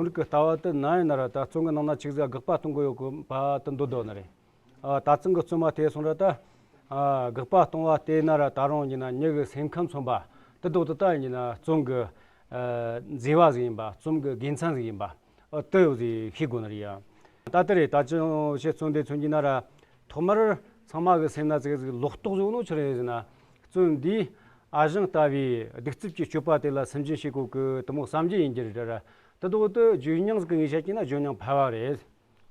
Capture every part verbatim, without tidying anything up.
རྩོམ་རིག་གི་ལྟ་བ་དེ་ན་ཡིན་ན་ར་ད་རྩོམ་གི་ནང་ན་ཅིག་ཟིག་དགག་པ་གཏོང་གི་ཡོད་གི་པ་དེ་འདོད་དོ་ནི་རེད། ཨ། ད་ཚང་གི་རྩོམ་མ་དེ་སོང་ར་ད། ཨ། དགག་པ་གཏོང་བ་དེ་ན་ར་ད་རུང་ཡིན་ན་མྱི་གི་སེམས་ཁམས་མཚོན་པ་དེ་འདོད་དེ་ད་ཡིན་ན་རྩོམ་གི། ཨ། མཛེས་པ་ཟིག་ཡིན་པ། རྩོམ་གི་དགེ་མཚན་ཟིག་ཡིན་པ། ཨ། དེ་ཡོད་ཟིག་ཤེས་དགོས་ནི་རེད་ཡ། ད་དེ་རེད། ད་ཅི་ཞིག་རྩོམ་དེ་མཚོན་གྱི་ན་ར། ཐོག་མར་ཚང་མ་གི་སེམས་ན་ཙིག་ཟིག་ལོག་རྟོག་བཟོ་ནོ་ཆི་རེད་ཟེར་ན། རྩོམ་འདིས་ཨ་ཞང་ལྟ་བུའི་གདུག་རྩུབ་ཀྱི་སྤྱོད་པ་དེ་ལ་སུན་འབྱིན་བྱེད་དགོས་གི་དེ་མོ་བསམ་རྒྱུ་ཡིན་རྒྱུ་རེད་ར། དེ་འདོད་དེ་ཇོ་མྱང་ཟིག་གི་ངོས་བཤད་ཀྱི་ན་ཇོ་མྱང་ཕལ་བ་རེད།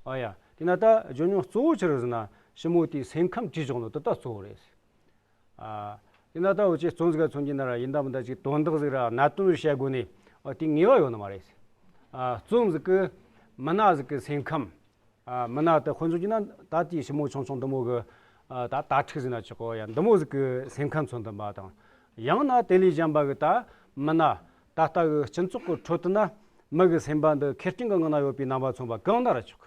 ཨ་ཡ། དེ་ན་ད་ཇོ་མྱང་གཙོ་བོ་ཆི་རེད་ཟེར་ན་ཞི་མོ་དེའི་སེམས་ཁམས་བྲིས་བཞག་ནོ་དེ་ད་གཙོ་བོ་རེད། ཨ། དེ་ན་ད་འུ་ཆོས་རྩོམ་ཟིག་ག་མཚོན་གྱི་ན་ར་ཡིན་ད་མིན་ད་ཅིག་དོན་དག་ཟིག་ར་གནད་དོན་ཟིག་བཤད་དགོས་ནས། ཨ། དེ་ངེས་པ་ཡོད་ནི་མ་རེད། ཨ། རྩོམ་ཟིག་གི་མི་སྣ་ཟིག་གི་སེམས་ཁམས། ཨ། མི་སྣ་དེ་དཔེ་མཚོན་གྱི་ན་ད་དེའི་ཞི་མོ་ཆུང་ཆུང་འདི་མོ་གི། ཨ། ད་དྭ་ཕྲུག་ཟེར་ན་ཆོག་གོ་ཡ། འདི་མོ་ཟིག་གི་སེམས་ཁམས་མཚོན་བཏང་བ་དང་། ཡང་ན་དེ་ལས་གཞན་པ་གི་ད་མི་སྣ། ད་ལྟ་གི་སྤྱི་ཚོགས་གི་ཁྲོད་དུ་ན་མི་གི་སེམས་པ་འདི་ཁེར་རྐྱང་གི་ངང་ན་ཡོད་པའི་རྣམ་པ་མཚོན་པ་གང་ན་ར་ཆོག་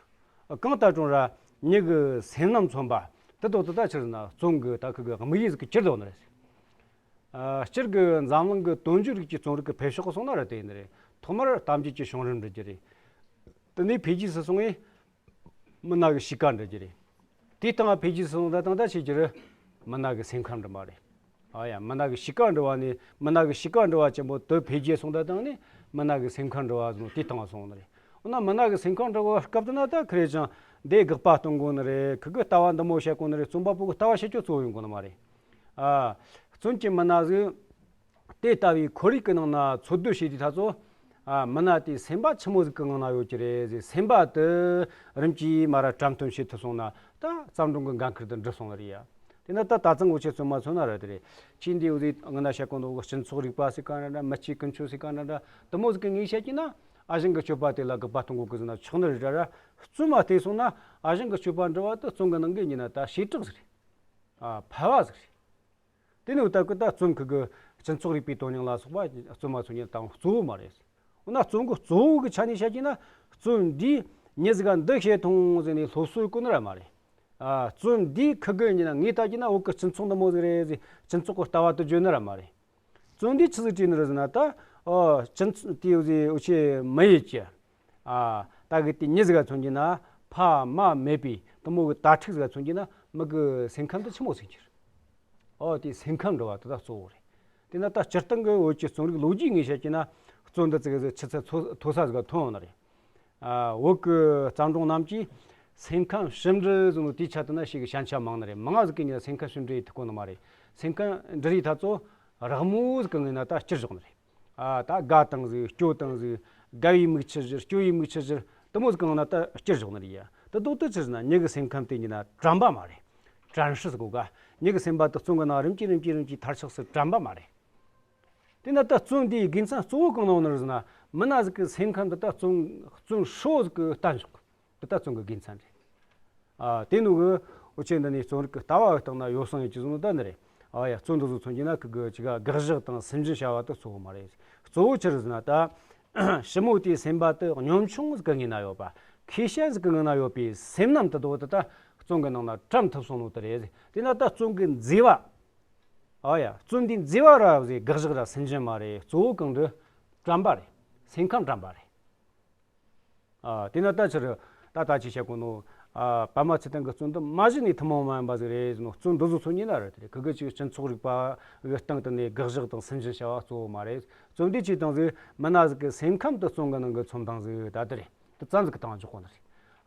གང་ལྟར་ཀྱང་ར་མྱི་གི་སེམས་རྣམ་མཚོན་པ་དེ་འདོད་དེ་ད་ཆི་རེད་ན་རྩོམ་གི་ད་ཁུ་གི་དམིགས་ཡུལ་ཟིག་གི་གྱུར་བསྡད་ནི་རེད། ཨ། སྤྱིར་གི་འཛམ་གླིང་གི་དོན་བརྗོད་རིག་གི་རྩོམ་རིག་གི་འཕེལ་ཕྱོགས་སོང་ན་ར་དེ་ཡིན་ནི་རེད། ཐོག་མར་གཏམ་རྒྱུད་ཀྱི་བྱུང་རིམ་འབྲི་རྒྱུ་རེད། དེ་ནས་འཕེལ་རྒྱས་སུ་སོང་བས་མི་སྣ་གི་གཤིས་ཀ་འབྲི་རྒྱུ་རེད། དེའི་སྟེང་འཕེལ་རྒྱས་སུ་སོང་ད་དང་ད་ཆེ་རྒྱུ་རེད། མི་སྣ་གི་སེམས་ཁམས་འབྲི་བ་རེད། ཨ་ཡ། མི་སྣ་གི་གཤིས་ཀ་འབྲི་བ་ནས་མི་སྣ་གི་གཤིས་ཀ་འབྲི་བ་ཆེན་པོ་དེ་འཕེལ་རྒྱས་སོང་ད་དང་ནས་མི་སྣ་གི་སེམས་ཁམས་འབྲི་བ་ཟེར་ནོ་དེའི་སྟེང་སོང་ནི་རེད། འོ་ན་མི་སྣ་གི་སེམས་ཁམས་འབྲི་བའི་སྐབས་དེ་ན་ད་ཁི་རེ་ཅང་འདི་དགག་པ་གཏོང་དགོས་ནི་རེད། ཁི་གི་ལྟ་བ་འདི་མོ་བཤད་དགོས་ནི་རེད། རྩོམ་པ་པོ་གི་ལྟ་བ་བཤད་རྒྱུ་གཙོ་བོ་ཡོང་དགོས་ནི་མ་རེད། ཨ། རྩོམ་གྱི་མི་སྣ་ཟིག་དེ་ལྟ་བུའི་ཁོར་ཡུག་གི་ནང་ན་འཚོ་སྡོད་བྱེད་དུས་ད་ཚོ། ཨ། མི་སྣ་དེའི་སེམས་པ་ཆི་མོ་ཟིག་གི་ངང་ན་ཡོད་ཀྱི་རེད་ཟེར། སེམས་པ་དེ་རིམ་གྱིས་མ་ར་བཀྲམ་སྟོན་བྱེད་ཐུབ་སོང་ན་ད་བརྩམས་སྒྲུང་གི་འགན་ཁུར་དེ་འགྲུབ་སོང་ནི་རེད་ཡ། དེ་ན་ད་ད་ཚང་འུ་ཆོས་རྩོམ་མ་མཚོན་ན་ར་དེ་རེད། ཁྱེད་འདི་འུ་ཟིག་སྔ་ན་བཤད་གོ་འདུག་སྤྱི་ཚོགས་རིག་པ་ཟེར་ག་འདྲ་འདྲ། མི་སྐྱའི་ཀུན་སྤྱོད་ཟེར་ག་འདྲ་འདྲ། དེ་མོ་ཟིག་གི་ངོས་བཤད་ཀྱི་ན་ཨ་ཞང་གི་སྤྱོད་པ་དེ་ལ་དགག་པ་གཏོང་དགོས་གི་ཟེར་ན་ཆོག་ནི་རེད་ར། ར་རྩོམ་མ་བལྟས་སོང་ན་ཨ་ཞང་གི་སྤྱོད་པ་འབྲི་བ་དེ་རྩོམ་གི་ནང་གི་ཡིན་ན་ད་བྱེ་བྲག་ཟིག་རེད། ཨ། ཕལ་བ་ཟིག་རེད། དེ་ནས་ད་གི་ད་རྩོམ་ཁུ་གི་སྤྱི་ཚོགས་རིག་པའི་དོན་སྙིང་ལ་སོགས་པ་རྩོམ་མ་ཚོ་ཉིད་དང་གཙོ་བོ་མ་རེད། འོ་ན་རྩོམ་གི་གཙོ་བོ་གི་ཆ་ནས་བཤད་ཀྱི་ན་རྩོམ་འདིས་མྱི་ཟིག་ག་འདི་བྱེད་ཐུང་ཟེར་ནས་སློབ་གསོ་ཡེད་གོ་ནི་ར་མ་རེད། ཨ། རྩོམ་འདིས་ཁུ་གི་ཡིན་ན་ངས་ལྟ་ཀྱི་ན་བོད་གི་སྤྱི་ཚོགས་འདི་མོ་ཟིག་རེད་ཟེར་སྤྱི་ཚོགས་གི་ལྟ་བ་དེ་བརྗོད་ནི་ར་མ་རེད། རྩོམ་འདིས་ཆི་ཟིག་བྲིས་ནི་རེད་ཟེར་ན་ད། ཨོ། སྤྱི་ཚོགས་དེ་ཟེར་འུ་ཆོས་མི་ཡུལ་གྱི། ཨ། ད་གི་དེ་མྱི་ཟིག་ག་མཚོན་གྱི་ན་ཕ་མ་མེད་པའི་དེ་མོ་གི་དྭ་ཕྲུག་ཟིག་ག་མཚོན་གྱི་ན་མི་གི་སེམས་ཁམས་དེ་ཆི་མོ་ཟིག་གྱུར། ཨོ། དེ་སེམས་ཁམས་འབྲི་བ་དེ་ད་གཙོ་བོ་རེད། དེ་ན་ད་སྤྱིར་བཏང་གི་བོད་ཀྱི་རྩོམ་རིག་ལོ་རྒྱུས་ངོས་བཤད་ཀྱི་ན་རྩོམ་འདི་ཙིག་གེ་ཟིག་ཆུ་ཚད་མཐོ་མཐོ་ས་ཟིག་ག་ཐོན་ཡོང་ནི་རེད། ཨ། བོད་ཀྱི་བརྩམས་སྒྲུང་རྣམས་ཀྱིས་སེམས་ཁམས་ཞིབ་འབྲི་ཟེར་ནོ་དེའི་ཆ་དེ་ན་ཞེ་གི་ཞན་ཆ་མང་ནི་རེད། མང་ང་ཟིག་གི་ནི་སེམས་ཁམས་ཞིབ་འབྲི་ཡེད་ཐུབ་གོ་ནི་མ་རེད། སེམས་ཁམས་འབྲི་རིས་ད་ཚོ་རགས་མོ་ཟིག་གི་ངོས་ན་ད་བསྐྱུར་བཞག་ནི་རེད། ཨ། ད་དགའ་བཏང་ཟིག་སྐྱོ་བཏང་ཟིག་དགའ་བའི་མིག་ཆུ་བཞུར། སྐྱོ་བའི་མིག་ཆུ་བཞུར། དེ་མོ་ཟིག་གི་ངང་ན་ད་བསྐྱུར་བཞག་ནི་རེད་ཡ། དེ་ལྡོག་ཏུ་ཆི་ཟེར་ན་མྱི་གི་སེམས་ཁམས་དེ་ཡིན་ན་དྲན་པ་མ་རེད། དྲན་ཤེས་ཟེར་གོ་ག་མྱི་གི་སེམས་པ་དེ་རྩོམ་གི་ནང་རིམ་གྱིས་རིམ་གྱིས་རིམ་གྱིས་མཐར་ཆགས་སུ་དྲན་པ་མ་རེད། དེ་ན་ད་རྩོམ་འདིའི་དགེ་མཚན་གཙོ་བོ་གང་ན་ཡོད་ནི་རེད་ཟེར་ན། མི་སྣ་ཟིག་གི་སེམས་ཁམས་འདི་ད་རྩོམ་རྩོམ་ཧྲིལ་བོ་ཟིག་གི་བསྟན་བཞག་འདི་ད་རྩོམ་གི་དགེ་མཚན་རེད། ཨ། དེ་ནོ་གི་འུ་ཆོས་འདི་ནས་རྩོམ་རིག་གི་ལྟ་བ་བཏང་ན་ཡོ་བསྲང་ཡེད་རྒྱུ་ཟེར་ནོ་ད་འདི་རེད། ཨ་ཡ། རྩོམ་འདི་ཚོ་མཚོན་གྱི་ན་ཁུ་གི་ཅིག་ག་དགག་བཞག་དང་སུན་འབྱིན་བྱ་བ་དེ་གཙོ་བོ་མ་རེད། གཙོ་བོ་ཆི་རེད་ཟེར་ན་ད་ཞི་མོ་དེའི་སེམས་པ་དེ་གཉོམ་ཆུང་ཟིག་གི་ངོས་ན་ཡོད་པ། ཁེ་ཞན་ཟིག་གི་ངོས་ན་ཡོད་པའི་སེམས་རྣམ་དེ་དག་དེ་ད་རྩོམ་གི་ནང་ན་བཀྲམ་ཐུབ་སོང་ནོ་དེ་རེད། དེ་ན་ད་རྩོམ་གི་མཛེས་པ། ཨ་ཡ། རྩོམ་འདིའི་མཛེས་པ་ར་ཟེར་དགག་བཞག་ར་སུན་འབྱིན་མ་རེད། གཙོ་བོ་གང་འདི་དྲན་པ་རེད། སེམས་ཁམས་དྲན་པ་རེད། ཨ། དེ་ན་ད་ཕྱིར་ད་ད་ཅི་བཤད་གོ་ནོ། ཨ། པདྨ་ཚེ་བརྟན་གྱི་རྩོམ་འདི་མ་གཞི་ནས་ཐུན་མོང་མ་ཡིན་པ་ཟིག་རེད་ཟེར་ནོ། རྩོམ་འདི་ཚོ་ཚོ་ཉིད་ན་རེད། དེ་རེད། ཁུ་གི་ཅིག་སྤྱི་ཚོགས་རིག་པ་གི་སྟེང་དུ་ནས་དགག་བཞག་དང་སུན་འབྱིན་བྱ་བ་གཙོ་བོ་མ་རེད། རྩོམ་འདི་ཅིག་དང་ཟིག་མི་སྣ་ཟིག་གི་སེམས་ཁམས་དེ་རྩོམ་གི་ནང་གི་ཚོམས་སྟངས་ཟིག་ད་དེ་རེད། དེ་ཙམ་ཟིག་གི་སྟེང་འཇོག་གོ་ནི་རེད།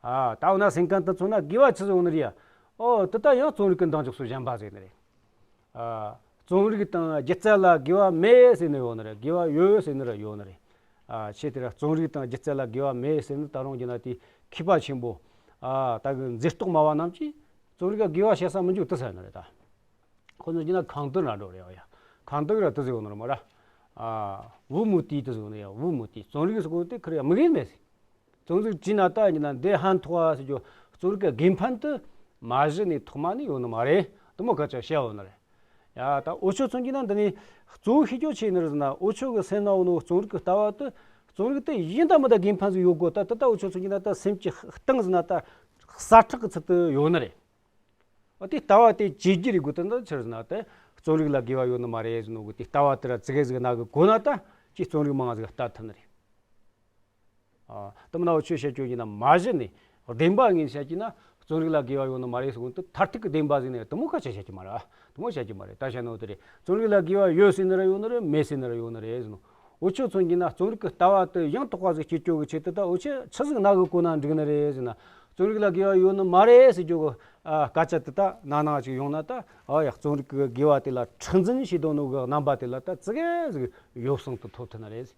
ཨ། ད་འོ་ན་སེམས་ཁམས་དེ་མཚོན་ན་དགེ་བ་ཆི་ཟིག་ཡོད་ནི་རེད་ཡ། ཨོ། དེ་ད་ཡང་རྩོམ་རིག་གི་འདང་རྒྱག་སྲོལ་གཞན་པ་ཟིག་ནི་རེད། ཨ། རྩོམ་རིག་དང་སྒྱུ་རྩལ་ལ་དགེ་བ་མེད་ཟེར་ནི་ཡོད་ནི་རེད། དགེ་བ་ཡོད་ཟེར་ནི་ར་ཡོད་ནི་རེད། ཨ། ཆེ་དེ་ར་རྩོམ་རིག་དང་སྒྱུ་རྩལ་ལ་དགེ་བ་མེད་ཟེར་ནི་ད་རུང་གི་ན་དེ་མཁས་པ་ཆེན་པོ། ཨ། ད་གི་མཛེས་རྟོག་སྨྲ་བ་རྣམས་ཀྱིས་རྩོམ་རིག་ག་དགེ་བ་བཤད་ས་མི་འཇུག་དེ་ཟེར་ནི་རེད་ད། ཁོ་ཚོ་གི་ན་ཁང་སྟོན་ར་འགྲོ་རེད་ཡ། ཁང་སྟོན་ར་དེ་ཟེར་ཡོད་ནི་རེད་མོ་ར། ཨ། བུ་མོ་དེ་དེ་ཟེར་ཡོད་ནི་ཡ། བུ་མོ་དེ་རྩོམ་རིག་ཟེར་གོ་དེ་ཁི་རེ་ཡ་མི་གེ་མེད་ཟེར། རྩོམ་རིག་བྲིས་ན་ད་ཡིན་ན་འདི་ཕན་ཐོགས་ཟེར་རྒྱུ་རྩོམ་རིག་གི་དགེ་ཕན་དེ་མ་གཞི་ནས་ཐོག་མ་ནས་ཡོད་ནི་མ་རེད། དེ་མོ་སྐད་ཆ་བཤད་ཡོད་ནི་རེད། ཡ། ད་འུ་ཆོ་མཚོན་གྱི་ན་འདི་ནས་གཙོ་བོ་ཤེས་རྒྱུ་ཆི་ཡིན་ནི་རེད་ཟེར་ན། འུ་ཆོ་གི་སེམས་ན་ཡོད་ནོ་རྩོམ་རིག་གི་ལྟ་བ་དེ་རྩོམ་རིག་དེ་ཡིན་ད་མིན་ད་དགེ་ཕན་ཟིག་ཡོད་དགོས། ད་ད་ད་འུ་ཆོ་མཚོན་གྱི་ན་ད་སེམས་ཀྱི་གཏིང་ཟེར་ན་ད་ཟ་ཁྲག་གི་ཚུལ་དུ་ཡོད་ནི་རེད། འོ། དེ་ལྟ་བ་དེ་བརྗེ་རྒྱུ་རེད་དགོས། དེ་འདྲ་ཆི་རེད་ཟེར་ན་དེ་རྩོམ་རིག་ལ་དགེ་བ་ཡོད་ནི་མ་རེད་ཟེར་ནོ་གི་དེ་ལྟ་བ་དེ་ར་ཙི་གེ་ཟིག་ན་གི་གོ་ན་ད་ཅིག་རྩོམ་རིག་མང་ང་ཟིག་ལྟ་ཐུབ་ནི་རེད། ཨ། དེ་མིན་ན་འུ་ཆོས་བཤད་རྒྱུ་ཡིན་ན་མ་གཞི་ནས་བདེན་པ་ངོས་བཤད་ཀྱི་ན་རྩོམ་རིག་ལ་དགེ་བ་ཡོད་ནི་མ་རེད་ཟེར་གོ་ནོ་དེ་མཐར་ཐུག་གི་བདེན་པ་ཟིག་ནས་དེ་མོ་སྐད་ཆ་བཤད་ཀྱི་མ་རེད། ཨ། དེ་མོ་བཤད་ཀྱི་མ་རེད། ད་བཤད་ནོ་དེ་རེད། རྩོམ་རིག་ལ་དགེ་བ་ཡོད་ཟེར་ནི་ར་ཡོད་ནི་རེད། མེད་ཟེར་ནི་ར་ཡོད་ནི་རེད་ཟེར་ནོ། འུ་ཆོས་མཚོན་གྱི་ན་རྩོམ་རིག་གི་ལྟ་བ་དེ་ཡང་དག་པ་ཟིག་སྐྱེ་རྒྱུ་གི་ཆེད་དུ་ད་འུ་ཆོས་ཆི་ཟིག་ན་གི་གོ་ན་འགྲིག་ནི་རེད་ཟེར་ན། རྩོམ་རིག་ལ་དགེ་བ་ཡོད་ནི་མ་རེད་ཟེར་རྒྱུ་གི། ཨ། སྐད་ཆ་དེ་ད་ན་ན་ཅིག་ཡོང་ན་ད། ཨ་ཡ། རྩོམ་རིག་གི་དགེ་བ་དེ་ལ་མཁྲེགས་འཛིན་བྱེད་དོ་ནོ་གི་རྣམ་པ་དེ་ལ་ད་ཙི་གེ་ཟིག་ཡོ་བསྲང་དུ་ཐོབ་ཐུབ་ནི་རེད།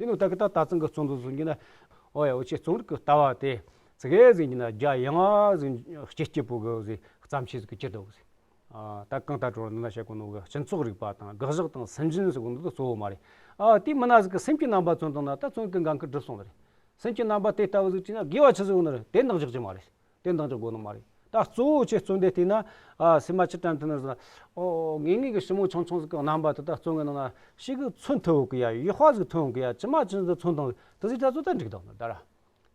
དེ་ནི་ད་གི་ད་ད་ཙང་གི་རྩོམ་འདི་བཟོ་གི་ན། ཨོ་ཡ། འུ་ཆོས་རྩོམ་རིག་གི་ལྟ་བ་དེ་ཙི་གེ་ཟིག་ཡིན་ན་རྒྱ་ཡངས་ཟིག་སྐྱེ་སྐྱེ་པོ་གི་ཟིག་བརྩམས་ཆོས་ཟིག་གི་གྱུར་འདུག་ཟིག། ཨ། ད་གང་ལྟར་འགྲོ་ན་ན་བཤད་གོ་ནོ་གི་སྤྱི་ཚོགས་རིག་པ་དང་དགག་གཞག་དང་སུན་འབྱིན་ཟེར་གོ་ནོ་དེ་གཙོ་བོ་མ་རེད། ཨ། དེ་མིན་ན་ཟིག་གི་སེམས་ཀྱི་རྣམ་པ་མཚོན་བཏང་ན་ད་རྩོམ་གི་འགན་ཁུར་འགྲུབ་སོང་ནི་རེད། སེམས་ཀྱི་རྣམ་པ་དེ་ལྟ་བུ་ཟིག་བྲིས་ན་དགེ་བ་ཆི་ཟིག་ཡོང་ནི་རེད། དེ་འདང་རྒྱག་རྒྱུ་མ་རེད། དེ་འདང་རྒྱག་དགོས་ནི་མ་རེད། ད་གཙོ་བོ་ཆེ་རྩོམ་དེ་བལྟས་ན། ཨ། སེམས་མ་ཅི་དྲན་ཐུབ་ནི་ཟིག། ཨོ། ངེས་ངེས་གི་ཞི་མོ་ཆུང་ཆུང་ཟིག་གི་རྣམ་པ་དེ་ད་རྩོམ་གི་ནང་ན་ཞིག་གི་མཚོན་ཐུབ་གི་ཡ། ཡག་པ་ཟིག་ཐོན་གི་ཡ། ཇི་མ་ཇི་བཞིན་དུ་མཚོན་དང་དེ་ཟིག་ད་ཚོ་ད་འགྲིག་འདུག་ནི་ད་ར།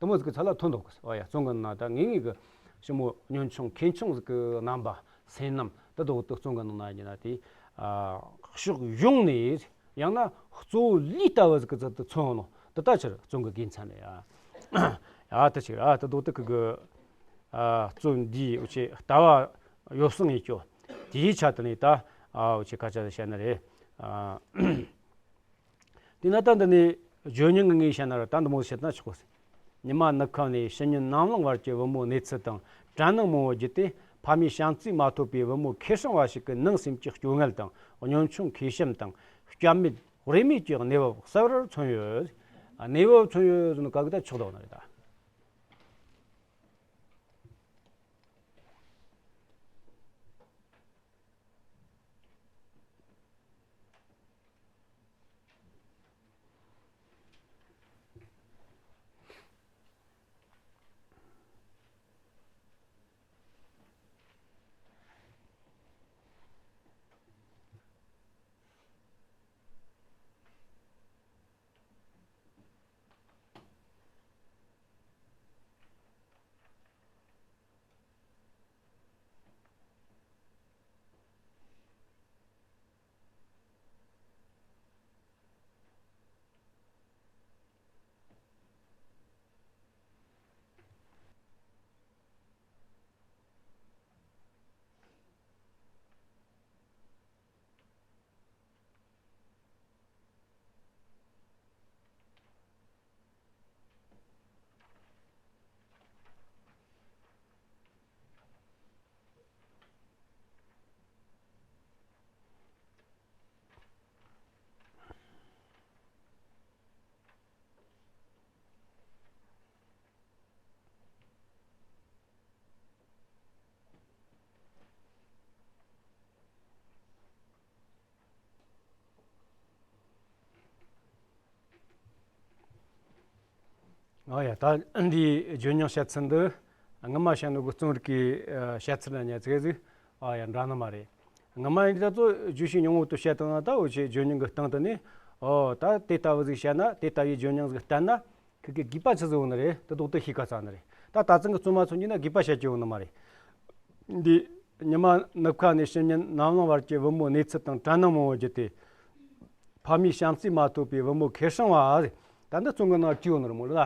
དེ་མོ་ཟིག་གི་ཚད་ལ་ཐོན་འདུག་གི། ཨོ་ཡ། རྩོམ་གི་ནང་ན་ད་ངེས་ངེས་གི་ཞི་མོ་ཉོན་ཆུང་ཁེ་ཆུང་ཟིག་གི་རྣམ་པ། སེམས་རྣམ་དེ་ད་འོ་དེ་རྩོམ་གི་ནང་ན་ཡིན་ན་དེ། ཨ། ཕྱོགས་ཡོངས་ནས། ཡང་ན་གཙོ་བོ་ལུས་ལྟ་བུ་ཟིག་གི་ཚུལ་དུ་མཚོན་ནོ་དེ་ད་ཆི་རེད། རྩོམ་གི་དགེ་མཚན་རེད་ཡ། ཨ། དེ་ཆི་རེད། ཨ། དེ་ད་འོ་དེ་གི་གི། ཨ། རྩོམ་འདིའི་འུ་ཆོས་ལྟ་བ་ཡོ་བསྲང་ཡེད་རྒྱུ་དེའི་ཆ་དེ་ནས་ད། ཨ། འུ་ཆོས་སྐད་ཆ་ཟིག་བཤད་ནི་རེད། ཨ། དེས་ན་ད་འདི་ནས་བརྗོད་སྙིང་གི་ངོས་བཤད་ན་ར་ད་འདི་མོ་བཤད་ན་ཆོག་གོ། ཉི་མ་ནུབ་ཁ་ནས་ཕྱི་ཉིན་ནམ་ལངས་བར་གྱི་བུ་མོའི་གནས་ཚུལ་དང་། དྲན་སྣང་མང་བོ་བརྒྱུད་དེ། ཕ་མའི་བྱམས་བརྩེས་མ་ཐོབ་པའི་བུ་མོ་ཁེ་སྲིང་བ་ཞིག་གི་ནང་སེམས་ཀྱི་སྐྱོ་ངལ་དང་། གཉོམ་ཆུང་ཁེ་ཤེམ་དང་། སྐྱབས་མེད་རེ་མེད་ཀྱི་གནས་བབ་གསལ་བར་མཚོན་ཡོད། གནས་བབ་མཚོན་ཡོད་ཟེར་ནོ་ག་གི་ད་ཆོག་འདུག་ནི་རེད་ད། ཨ་ཡ། ད་འདིའི་བརྗོད་སྙིང་བཤད་ཚུལ་འདི་སྔ་མ་བཤད་ནོ་གི་རྩོམ་རིག་གི་བཤད་ཚུལ་ལ་ཉེ་ཙིག་ཟིག། ཨ་ཡ། འདྲ་ནི་མ་རེད། སྔ་མ་ཡིན་ད་ཚོ་བརྗོད་གཞི་ཉུང་ངུ་དུ་བཤད་བཏང་ན། ད་འུ་ཆོས་བརྗོད་སྙིང་གི་སྟེང་དུ་ནས། ཨོ། ད་དེ་ལྟ་བུ་ཟིག་བཤད་ན། དེ་ལྟ་བུའི་བརྗོད་སྙིང་ཟིག་བསྟན་ན། ཁི་གི་དགོས་པ་ཆི་ཟིག་ཡོད་ནི་རེད། དེ་ལྡོག་ཏུ་ཤེས་ཁ་ཚ་ནི་རེད། ད་ད་ཚང་གི་རྩོམ་མ་མཚོན་གྱི་ན་དགོས་པ་བཤད་རྒྱུ་ཡོད་ནི་མ་རེད། འདི་ཉི་མ་ནུབ་ཁ་ནས་ཕྱི་ཉིན་ནམ་ལངས་བར་གྱི་བུ་མོའི་གནས་ཚུལ་དང་། དྲན་སྣང་མང་བོ་བརྒྱུད་དེ། ཕ་མའི་བྱམས་བརྩེ་མ་ཐོབ་པའི་བུ་མོ་ཁེ་སྲིང་བ་ཟེར། ད་འདི་རྩོམ་གི་ནང་བྲིས་ཡོད་ནི་རེད་མོ་ལ།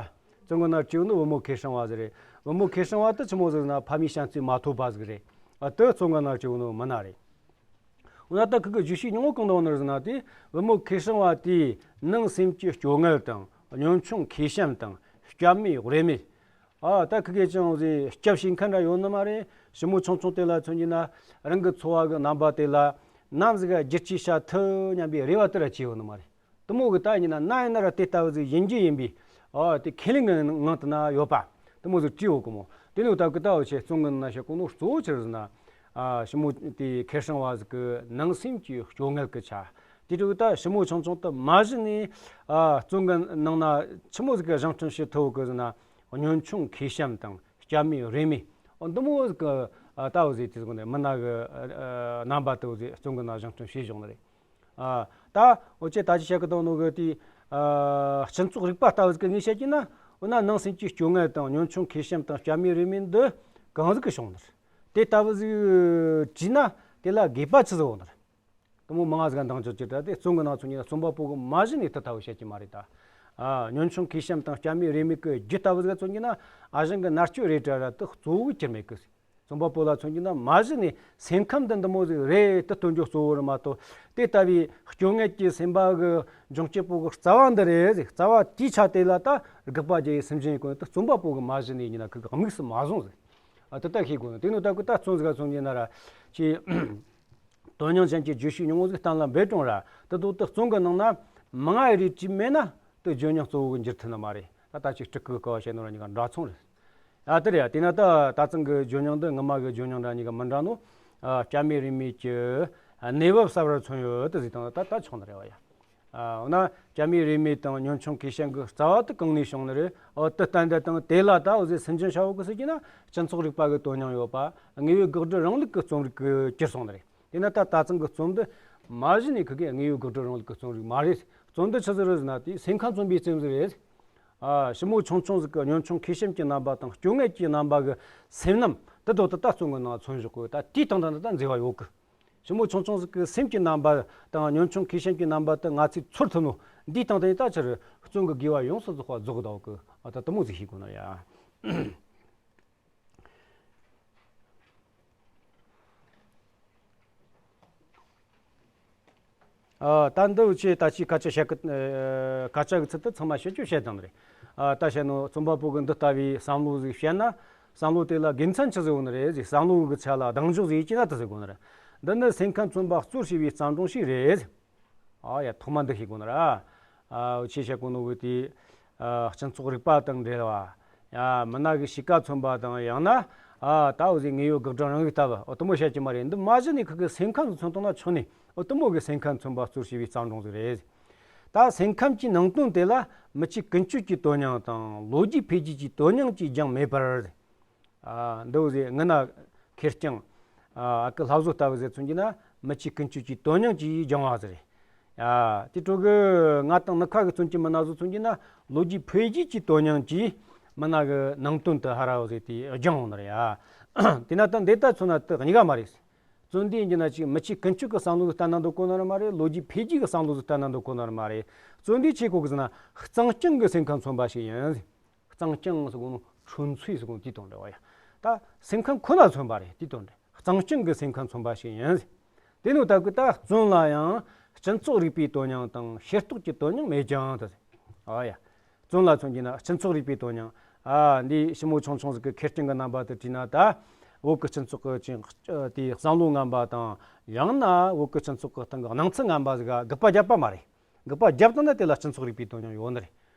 རྩོམ་གི་ནང་བྲིས་ཡོད་ནི་བུ་མོ་ཁེ་སྲིང་བ་ཟིག་རེད། བུ་མོ་ཁེ་སྲིང་བ་དེ་ཆི་མོ་ཟིག་ན་ཕ་མའི་བྱམས་བརྩེ་མ་ཐོབ་པ་ཟིག་རེད། ཨ། དེ་རྩོམ་གི་ནང་བྲིས་ཡོད་ནི་མིན་ན་རེད། འོ་ན་ད་ཁི་གི་བརྗོད་གཞི་ཉུང་ངུ་གང་དུ་ཡོད་ནི་རེད་ཟེར་ན། དེ་བུ་མོ་ཁེ་སྲིང་བ་དེའི་ནང་སེམས་ཀྱི་སྐྱོ་ངལ་དང་། གཉོམ་ཆུང་ཁེ་ཤེམ་དང་། སྐྱབས་མེད་རེ་མེད། ཨ། ད་ཁི་གེ་ཅང་ཟིག་སྐྱབས་བྱེད་མཁན་འདྲ་ཡོད་ནི་མ་རེད། ཞི་མོ་ཆུང་ཆུང་དེ་ལ་མཚོན་གྱི་ན་རང་གི་འཚོ་བ་གི་རྣམ་པ་དེ་ལ་ནམ་ཟིག་ག་བསྒྱུར་བཅོས་བྱ་ཐུབ་སྙམ་པའི་རེ་བ་དེ་ར་བྱས་ཡོད་ནི་མ་རེད། དེ་མོ་གི་ད་ཡིན་ན་ན་ཡིན་ན་ར་དེ་ལྟ་བུ་ཟིག་ཡིན་རྒྱུ་ཡིན་པའི། ཨ། དེ་ཁས་ལེན་གི་ངང་དུ་ན་ཡོད་པ། དེ་མོ་ཟིག་བྲིས་ཡོད་གི་མོ། དེ་ནི་ད་གི་ད་འུ་ཆོས་རྩོམ་གི་ནང་བཤད་གོ་ནོ་གཙོ་བོ་ཆི་རེད་ཟེར་ན། ཨ། ཞི་མོ་དེ་ཁེ་སྲིང་བ་ཟིག་གི་ནང་སེམས་ཀྱི་སྐྱོ་ངལ་གི་ཆ། དེ་འཕྲོ་ད་ཞི་མོ་ཆུང་ཆུང་དེ་མ་གཞི་ནས། ཨ། རྩོམ་གི་ནང་ན་ཆི་མོ་ཟིག་གི་བཞེངས་སྐྲུན་བྱེད་ཐུབ་གི་ཟེར་ན། གཉོམ་ཆུང་ཁེ་ཤེམ་དང་སྐྱབས་མེད་རེ་མེད། འོ། འདི་མོ་ཟིག་གི། ཨ། ལྟ་བུ་ཟིག་དེ་ཟིག་ནས་མི་སྣ་གི། ཨ། རྣམ་པ་དེ་ཟིག་རྩོམ་གི་ནང་བཞེངས་སྐྲུན་བྱས་བཞག་ནི་རེད། ཨ། ད་འུ་ཆོས་ད་ཅི་བཤད་གི་འདུག་ནོ་གི་དེ། ཨ། སྤྱི་ཚོགས་རིག་པ་ལྟ་བུ་ཟིག་གི་ངོས་བཤད་ཀྱི་ན། འོ་ན་ནང་སེམས་ཀྱི་སྐྱོ་ངལ་དང་། གཉོམ་ཆུང་ཁེ་ཤེམ་དང་། སྐྱབས་མེད་རེ་མེད་འདི་གང་ཟིག་གི་བྱུང་ནི་རེད། དེ་ལྟ་བུ་ཟིག་བྲིས་ན་དེ་ལ་དགོས་པ་ཆི་ཟིག་ཡོད་ནི་རེད། དེ་མོ་མང་ང་ཟིག་ག་འདང་རྒྱག་རྒྱུ་དྲ། དེ་རྩོམ་གི་ནང་མཚོན་གྱི་ན་རྩོམ་པ་པོ་གི་མ་གཞི་ནས་དེ་ལྟ་བུ་བཤད་ཀྱི་མ་རེད་ད། ཨ། ཉམ་ཆུང་མཁས་བྱམས་དང་སྐྱ་མེད་རིས་མེད་གི་རྒྱུད་ལྟ་བུ་ཟིག་མཚོན་གྱི་ན། ཨ་ཞང་གི་མནར་གཅོད་རེད་དྲ་ར་དེ་གཙོ་བོ་གྱུར་མེད་གི། རྩོམ་པ་པོ་ལ་མཚོན་གྱི་ན་མ་གཞི་ནས་སེམས་ཁམས་འདི་འདི་མོ་ཟིག་རེད། དེ་སྟོན་རྒྱུ་གཙོ་བོ་རེད་མ་གཏོགས། དེ་ལྟ་བུའི་སྐྱོ་ངལ་གྱི་སེམས་པ་གི་འབྱུང་རྐྱེན་པོ་གི་རྩ་བ་འདི་རེད་ཟིག། རྩ་བ་དེའི་ཆ་དེ་ལ་ད་དགག་པ་རྒྱག་ཡས་སེམས་ཅན་ཡིན་གོ་ནི་དེ་རྩོམ་པ་པོ་གི་མ་གཞི་ནས་ཡིན་ན་ཁི་གི་དམིགས་སུ་མ་བཟུང་ཟིག། ཨ། དེ་ལྟ་ཤེས་དགོས་ནི། དེ་ནོ་ད་གི་ད་རྩོམ་ཟིག་ག་མཚོན་གྱི་ན་ར་ཅི། དོན་སྙིང་ཅན་གྱི་བརྗོད་གཞི་ཉུང་ངུ་ཟིག་གཏན་ལ་འབེབས་རུང་ར། དེ་དོ་དེ་རྩོམ་གི་ནང་ན་མང་ང་རེ་བྲིས་མེད་ན་དེ་བརྗོད་སྙིང་གཙོ་བོ་གི་འགྱུར་ཐུབ་ནི་མ་རེད། ད་ད་ཅིག་སྤྲུལ་སྐུ་ཀ་བ་བཤད་ནོ་ར་གཉིས་ཀ་འདྲ་མཚུངས་རེད། ཨ། དེ་རེད་ཡ། དེས་ན་ད་ད་ཐེངས་གི་བརྗོད་སྙིང་འདི་སྔ་མ་གི་བརྗོད་སྙིང་ར་གཉིས་ཀ་མི་འདྲ་ནོ། ཨ། སྐྱ་མེད་རིས་མེད་ཀྱི་གནས་བབ་གསར་བར་མཚོན་ཡོད་དེ་ཟིག་དང་ད་ད་ཆོག་ནི་རེད་བ་ཡ། ཨ། འོ་ན་སྐྱ་མེད་རིས་མེད་དང་ཉམ་ཆུང་མཁས་བྱམས་ཀྱི་རྩ་བ་དེ་གང་ནས་བྱུང་ནི་རེད། འོ་དེ་ལྟ་འདི་དང་དེ་ལ་ད་འོ་ཟེ་སེམས་ཅན་ཤ་བོ་གི་ཟེར་གྱི་ན་སྤྱི་ཚོགས་རིག་པ་གི་དོན་སྙིང་ཡོད་པ། དངོས་ཡོད་དགག་སྒྲུབ་རིང་ལུགས་ཀྱི་རྩོམ་རིག་གི་གྱུར་སོང་ནི་རེད། དེས་ན་ད་ད་ཐེངས་གི་རྩོམ་འདི་མ་གཞི་ནས་ཁི་གི་དངོས་ཡོད་དགག་སྒྲུབ་རིང་ལུགས་ཀྱི་རྩོམ་རིག་མ་རེད། རྩོམ་འདི་ཆི་ཟིག་རེད་ཟེར་ན་དེ་སེམས་ཁམས་མཚོན་པའི་རྩོམ་ཟིག་རེད། ཨ། ཞི་མོ་ཆུང་ཆུང་ཟིག་གི་ཉམ་ཆུང་མཁས་བྱམས་ཀྱི་རྣམ་པ་དང་སྐྱོ་ངལ་གྱི་རྣམ་པ་གི་སེམས་རྣམ་དེ་དོ་དེ་ད་རྩོམ་གི་ནང་མཚོན་བཞག་གི། ད་དེའི་སྟེང་དང་ད་མཛེས་པ་ཡོད་གི། ཞི་མོ་ཆུང་ཆུང་ཟིག་གི་སེམས་ཀྱི་རྣམ་པ་དང་ཉམ་ཆུང་མཁས་བྱམས་ཀྱི་རྣམ་པ་དེ་ང་ཚོས་ཚོར་ཐུབ་ནོ་འདིའི་སྟེང་དེ་ད་ཆི་རེད། རྩོམ་གི་དགེ་བ་ཡོངས་སུ་རྫོགས་པ་རྫོགས་གདའ་གི། ཨ། ད་དེ་མོ་ཟིག་ཤེས་དགོས་ནི་རེད་ཡ། ཨ། ད་འདི་ཆེ་ད་ཅི་སྐད་ཆ་བཤད་གི། ཨ། སྐད་ཆ་གི་ཚུལ་དུ་ཚང་མ་བཤད་རྒྱུ་བཤད་བཏང་ནི་རེད། ཨ། ད་བཤད་ནོ་རྩོམ་པ་པོ་གི་འདི་ལྟ་བུའི་བསམ་བློ་ཟིག་བཤད་ན་བསམ་བློ་དེ་ལ་དགེ་མཚན་ཆི་ཟིག་ཡོད་ནི་རེད་ཟེར། བསམ་བློ་གི་ཆ་ལ་གདེང་འཇོག་ཟིག་ཡེད་ཀྱི་ན་དེ་ཟིག་དགོས་ནི་རེད། འདི་ནི་སེམས་ཁམས་མཚོན་པ་གཙོར་བྱས་པའི་བརྩམས་སྒྲུང་ཞིག་རེད། ཨ་ཡ། ཐོག་མ་འདི་ཤེས་དགོས་ནི་ར། ཨ། ཆེ་བཤད་གོ་ནོ་གི་དེ། ཨ། སྤྱི་ཚོགས་རིག་པ་དང་འབྲེལ་བ། ཡ། མི་སྣ་གི་གཤིས་ཀ་མཚོན་པ་དང་ཡང་ན། ཨ། ད་འོ་ཟེ་དངོས་ཡོད་དགག་སྒྲུབ་རང་རིག་ལྟ་བུ་འོ་དེ་མོ་བཤད་ཀྱི་མ་རེད། འདི་མ་གཞི་ནས་ཁི་གི་སེམས་ཁམས་སུ་མཚོན་བཏང་ན་ཆོག་ནི། འོ་དེ་མོ་གི་སེམས་ཁམས་མཚོན་པ་གཙོར་བྱས་པའི་བརྩམས་སྒྲུང་ཟིག་རེད། ད་སེམས་ཁམས་ཀྱི་ནང་དོན་དེ་ལ་མི་ཚེ་ཀུན་སྤྱོད་ཀྱི་དོན་སྙིང་དང་ལོ་རྒྱུས་འཕེལ་རྒྱས་ཀྱི་དོན་སྙིང་བཅས་ཀྱང་མེད་པར། ཨ། འདི་འོ་ཟེ་སྔ་ན་ཁེར་རྐྱང་། ཨ། ཨ་ཁུ་ལྷ་བཟོ་ལྟ་བུ་ཟེར་མཚོན་གྱི་ན་མི་ཚེ་ཀུན་སྤྱོད་ཀྱི་དོན་སྙིང་གིས་སྦྱང་བ་ཟེར། ཨ། དེ་འཕྲོ་གི་ང་དང་ནུ་ཁ་གི་མཚོན་གྱི་མི་སྣ་ཚོ་མཚོན་གྱི་ན་ལོ་རྒྱུས་འཕེལ་རྒྱས་ཀྱི་དོན་སྙིང་གིས་མི་སྣ་གི་ནང་དོན་དུ་ཧ་ར་བ་ཟེར་དེ་སྦྱང་འོང་ནི་རེད། ཨ། དེས་ན་ད་འདི་ལྟ་མཚོན་ན་དེ་གཉིས་ཀ་མ་རེད། རྩོམ་འདི་ཡིན་གྱི་ན་ཅིག་མི་ཚེ་ཀུན་སྤྱོད་ཀྱི་བསམ་བློ་ཟིག་བསྟན་ན་འདོད་གོ་ནི་ར་མ་རེད། ལོ་རྒྱུས་འཕེལ་རྒྱས་ཀྱི་བསམ་བློ་ཟིག་བསྟན་ན་འདོད་གོ་ནི་ར་མ་རེད། རྩོམ་འདི་ཆི་གོ་གི་ཟེར་ན་གཙང་རྐྱང་གི་སེམས་ཁམས་མཚོན་པ་ཞིག་ཡིན། གཙང་རྐྱང་ཟེར་གོ་ནོ་ཁྲོན་ཚུལ་ཟེར་གོ་ནོ་དེའི་དོན་རེད་བ་ཡ། ད་སེམས་ཁམས་ཁོ་ན་མཚོན་པ་རེད། དེའི་དོན་རེད། གཙང་རྐྱང་གི་སེམས་ཁམས་མཚོན་པ་ཞིག་ཡིན། དེ་ནོ་ད་གི་ད་རྩོམ་ལ་ཡང་སྤྱི་ཚོགས་རིག་པའི་དོན་སྙིང་དང་ཤེས་རྟོགས་ཀྱི་དོན་སྙིང་མེད་ཀྱང་ད། ཨ་ཡ། རྩོམ་ལ་མཚོན་གྱི་ན་སྤྱི་ཚོགས་རིག་པའི་དོན་སྙིང་། ཨ། འདི་ཞི་མོ་ཆུང་ཆུང་ཟིག་གི་ཁེར་རྐྱང་གི་རྣམ་པ་དེ་བྲིས་ན་ད། བོད་ཀྱི་སྤྱི་ཚོགས་ཀྱི་ཅིག་དེའི་བསམ་བློ་ངན་པ་དང་ཡང་ན་བོད་ཀྱི་སྤྱི་ཚོགས་ཀྱི་སྟེང་གི་སྣང་ཚུལ་ངན་པ་ཟིག་ག་དགག་པ་བརྒྱབ་པ་མ་རེད། དགག་པ་བརྒྱབ་བཏང་ན་དེ་ལ་སྤྱི་ཚོགས་རིག་པའི་དོན་སྙིང་ཡོད་ནི་རེད།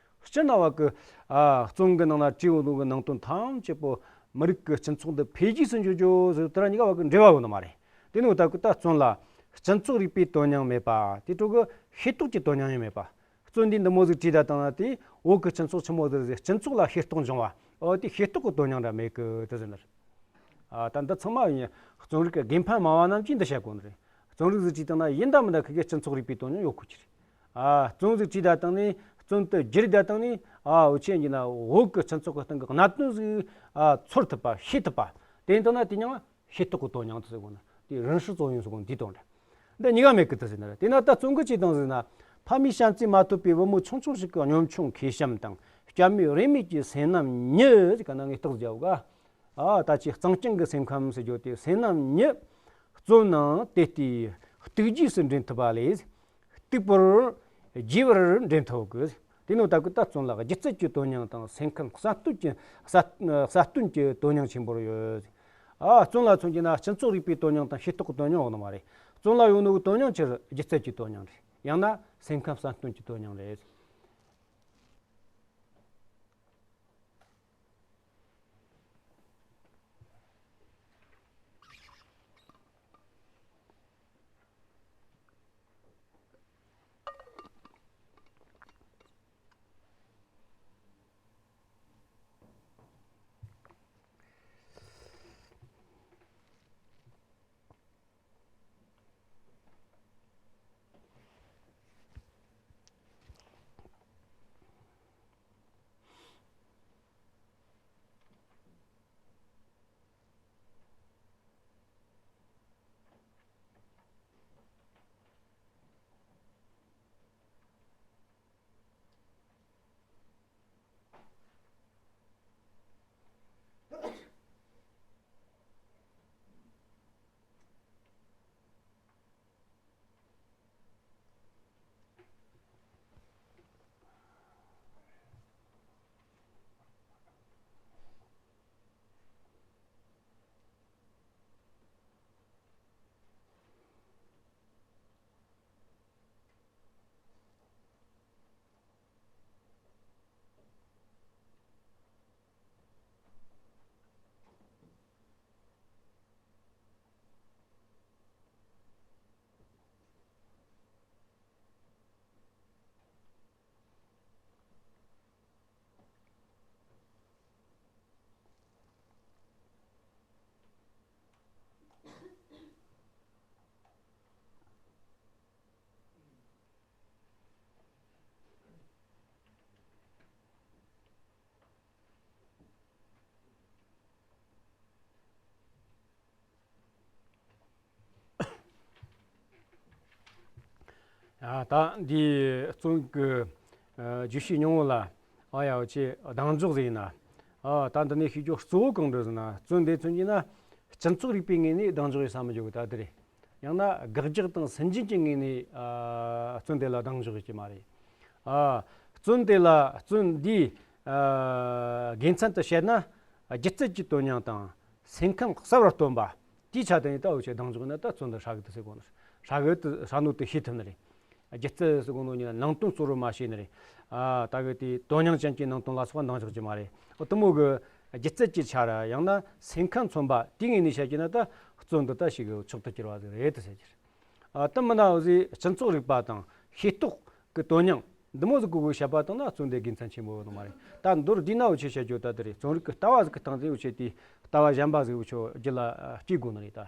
སྤྱིར་ན་བ་གི། ཨ། རྩོམ་གི་ནང་ན་བྲིས་ཡོད་ནོ་གི་ནང་དོན་ཐམས་ཅད་པོ་མི་རིགས་ཀྱི་སྤྱི་ཚོགས་འདི་འཕེལ་རྒྱས་སུ་འགྱུར་རྒྱུ་ཟེར་དེ་ར་གཉིས་ཀ་བ་གི་འབྲེལ་བ་ཡོད་ནི་མ་རེད། དེ་ནི་འོ་ད་གི་ད་རྩོམ་ལ་སྤྱི་ཚོགས་རིག་པའི་དོན་སྙིང་མེད་པ། དེ་འཕྲོ་གི་ཤེས་རྟོགས་ཀྱི་དོན་སྙིང་ཡང་མེད་པ། རྩོམ་འདི་འདི་མོ་ཟིག་བྲིས་ད་བཏང་ན་དེ་བོད་ཀྱི་སྤྱི་ཚོགས་ཆི་མོ་ཟིག་རེད་ཟེར་སྤྱི་ཚོགས་ལ་ཤེས་རྟོགས་འབྱུང་བ། འོ་དེ་ཤེས་རྟོགས་ཀྱི་དོན་སྙིང་འདྲ་མེད་གི་དེ་ཟེར་ནི་རེད། ཨ། ད་འདི་ཚང་མ་ཡིན། རྩོམ་རིག་གི་དགེ་འཕེན་མང་བ་རྣམས་ཀྱིས་འདི་བཤད་དགོས་ནི་རེད། རྩོམ་རིག་ཟིག་བྲིས་བཏང་ན་ཡིན་ད་མིན་ད་ཁི་གེ་སྤྱི་ཚོགས་རིག་པའི་དོན་སྙིང་ཡོད་དགོས་ཀྱི་རེད། ཨ། རྩོམ་ཟིག་བྲིས་ད་བཏང་ནས་རྩོམ་དེ་བསྒྱུར་ད་བཏང་ནས། ཨ། འུ་ཆོས་ཡིན་ན་བོད་ཀྱི་སྤྱི་ཚོགས་ཀྱི་སྟེང་གི་གནད་དོན་ཟིག་ཨ། ཚོར་ཐུབ་པ་ཤེས་ཐུབ་པ། དེ་ཡིན་བཏང་ན་དེ་མྱིང་ཤེས་རྟོགས་ཀྱི་དོན་སྙིང་དུ་ཟེར་གོ་ནི། དེ་རང་ཤུགས་ཙོ་ཡིན་ཟེར་གོ་ནི་འདིའི་དོན་རེད། འདི་གཉིས་ཀ་མེད་གི་དུ་ཟེར་ནི་རེད། དེ་ན་ད་རྩོམ་གི་ཅི་དང་ཟེར་ན། ཕ་མའི་བྱམས་བརྩེས་མ་ཐོབ་པའི་བུ་མོ་ཆུང་ཆུང་ཞིག་གི་གཉོམ་ཆུང་མཁས་བྱམས་དང་སྐྱ་མེད་རིས་མེད་ཀྱི་སེམས་རྣམ་གཉིས་ཀྱི་ནང་ནས་རྟགས་རྒྱབ་ག་ཨ། ད་ཅི་གཙང་རྐྱང་གི་སེམས་ཁམས་སུ་བརྗོད་དེ་སེམས་རྣམ་གཉིས་རྩོམ་ནང་དེ་ལྟའི་གཏུག་རྒྱུས་སུ་འདྲེན་ཐུབ་པ་ལས། གཏུག་པར་བགྱི་བར་འདྲེན་ཐུབ་གི། དེ་ནོ་ད་གི་ད་རྩོམ་ལ་སྒྱུ་རྩལ་གྱི་དོན་སྙིང་དང་སེམས་ཁམས་གསལ་སྟོན་གྱི་གསལ་གསལ་སྟོན་གྱི་དོན་སྙིང་ཆེན་པོར་ཡོད། ཨ། རྩོམ་ལ་མཚོན་གྱི་ན་སྤྱི་ཚོགས་རིག་པའི་དོན་སྙིང་དང་ཤེས་རྟོགས་ཀྱི་དོན་སྙིང་འོག་ནི་མ་རེད། རྩོམ་ལ་ཡོད་ནོ་གི་དོན་སྙིང་ཆེར་སྒྱུ་རྩལ་གྱི་དོན་སྙིང་རེད། ཡང་ན་སེམས་ཁམས་གསལ་སྟོན་གྱི་དོན་སྙིང་རེད། ཨ། ད་འདི་བཙོན་གི་ཨ་བརྗོད་གཞི་སྙིང་བོ་ལ། ཨ་ཡ། འུ་ཆོས་གདེང་འཇོག་ཟེར་ན། ཨ། ད་འདི་ནས་ཤེས་རྒྱུ་གཙོ་བོ་གང་འདྲ་ཟེར་ན། བཙོན་དེ་མཚོན་གྱི་ན་སྤྱི་ཚོགས་རིག་པའི་ངོས་ནས་གདེང་འཇོག་ཡོད་ས་མི་འཇོག་གི། ད་དེ་རེད། ཡང་ན་དགག་རྒྱག་དང་སུན་འབྱིན་གྱི་ངོས་ནས་ཨ་བཙོན་དེ་ལ་གདེང་འཇོག་ཡོད་ཀྱི་མ་རེད། ཨ། བཙོན་དེ་ལ། བཙོན་འདིའི་ཨ་དགེ་མཚན་དུ་བཤད་ན། སྒྱུ་རྩལ་གྱི་དོན་སྙིང་དང་སེམས་ཁམས་གསར་བར་སྟོན་པ། དེའི་ཆ་དེ་ནས་ད་འུ་ཆོས་གདེང་འཇོག་ན། ད་བཙོན་དེ་ཧྲ་གི་དེ་ཟེར་གོ་ནི། ཧྲ་གི་དེ་ཧྲ་ནོ་དེ་ཤེས་ཐུབ་ནི་རེད། སྒྱུ་རྩལ་ཟེར་གོ་ནོ་ནི་ནང་དོན་གཙོ་བོར་མ་བྱས་ནི་རེད། ཨ། ད་གི་དེ་དོན་སྙིང་ཅན་གྱི་ནང་དོན་ལ་སོགས་པ་གདེང་འཇོག་གི་མ་རེད། འོ། དེ་མོ་གི་སྒྱུ་རྩལ་གྱི་ཆ་ར། ཡང་ན་སེམས་ཁམས་མཚོན་པ་དེའི་ངོས་ནས་བཤད་ཀྱི་ན། ད་བཙོན་འདི་ད་ཞིག་གི་མཆོག་ཏུ་གྱུར་བ་ཟིག་རེད་དེ་ཟེར་གྱི་རེད། ཨ། དེ་མིན་ན་འུ་ཟོས་སྤྱི་ཚོགས་རིག་པ་དང་ཤེས་རྟོགས་གི་དོན་སྙིང་འདི་མོ་ཟིག་གི་སྒོ་བཤད་པ་དང་ན། བཙོན་དེ་དགེ་མཚན་ཆེན་པོ་ཡོད་ནི་མ་རེད། ད་མདོར་བསྡུས་ན་འུ་ཆོས་བཤད་རྒྱུ་ད་དེ་རེད། བཙོན་རིག་གི་ལྟ་བ་ཟིག་གི་སྟེང་དེ་འུ་ཆོས་དེའི་ལྟ་བ་གཞན་པ་ཟིག་འུ་ཆོས་རྒྱུད་ལ་ཨ་སྐྱེ་དགོས་ནི་རེད་ད།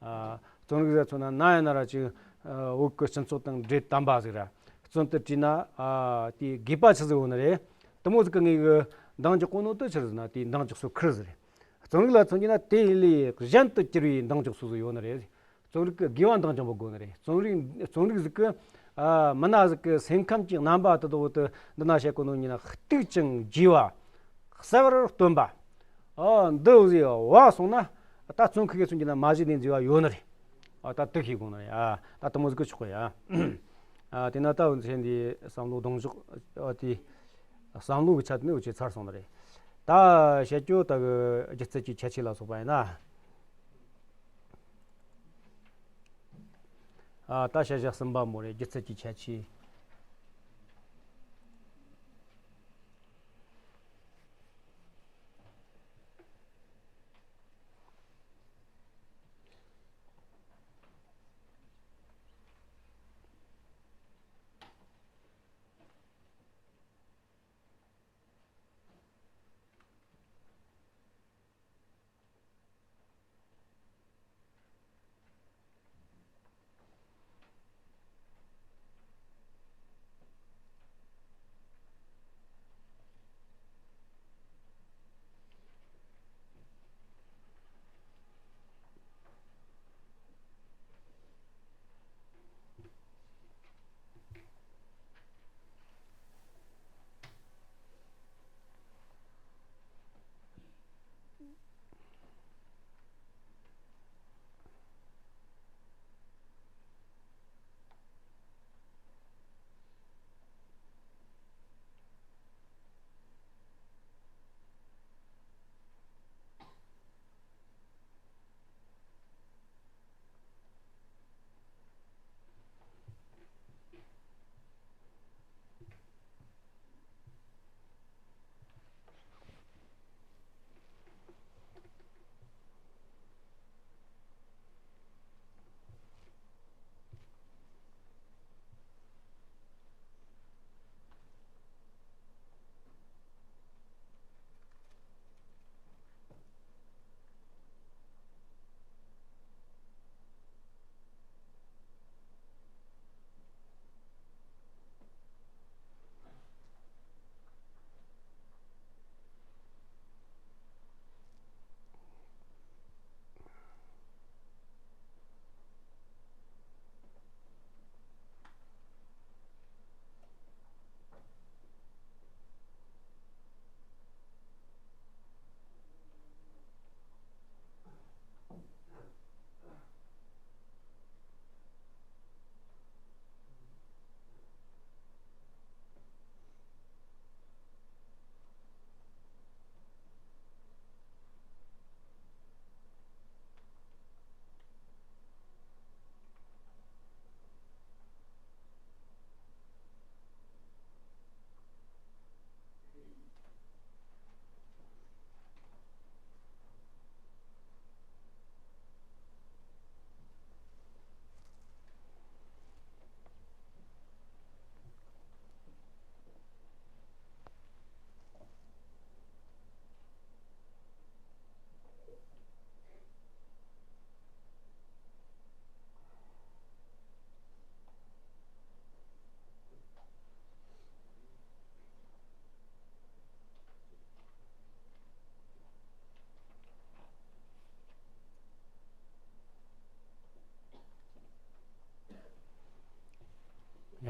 ཨ། བཙོན་རིག་ཟེར་མཚོན་ན་ན་ཡིན་ན་ར་ཅིག་ཨ་བོད་ཀྱི་སྤྱི་ཚོགས་དང་འདྲེས་དམ་པ་ཟིག་ར། བཙོན་དུ་བྲིས་ན་ཨ་དེའི་དགོས་པ་ཆི་ཟིག་ཡོད་ནི་རེད། དེ་མོ་ཟིག་གི་ངེས་གི་འདང་རྒྱག་གོ་ནོ་དེ་ཆི་རེད་ཟེར་ན། དེའི་འདང་རྒྱག་སོ་ཁུར་ཟིག་རེད། བཙོན་རིག་ལ་མཚོན་གྱི་ན་དེ་ལས་གཞན་དུ་གྱུར་བའི་འདང་རྒྱག་སོ་ཟིག་ཡོད་ནི་རེད། བཙོན་རིག་གི་དགོས་པ་འདང་རྒྱག་པོ་དགོས་ནི་རེད། བཙོན་རིག་བཙོན་རིག་ཟིག་གི་ཨ་མི་སྣ་ཟིག་གི་སེམས་ཁམས་ཀྱི་རྣམ་པ་དེ་དག་དེ་འདི་ན་བཤད་གོ་ནོ་ཡིན་ན། གཏུག་ཅིང་དགྱེས་པ། གསལ་བར་སྟོན་པ། ཨ། འདི་ཟིག་བ་སོང་ན། ད་བཙོན་ཁུག་གི་མཚོན་གྱི་ན་མ་གཞི་ནས་མཛེས་པ་ཡོད་ནི་རེད། ཨ། ད་དེ་ཤེས་དགོས་ནི་རེད། ཨ། ད་དེ་མོ་ཟིག་གི་ཆོག་གི་ཡ། ཨ། དེ་ན་ད་འུ་ཆོས་འདི་བསམ་བློ་གདེང་འཇོག་ཨ་དེ་བསམ་བློ་གི་ཆ་དེ་ནས་འུ་ཆོས་ཚར་སོང་ནི་རེད། ད་བཤད་རྒྱུ་ད་གི་སྒྱུ་རྩལ་གྱི་ཁྱད་ཆོས་ལ་སོགས་པ་ཡིན་ན། ཨ། ད་བཤད་བྱ་གསུམ་པ་མོ་རེད། སྒྱུ་རྩལ་གྱི་ཁྱད་ཆོས།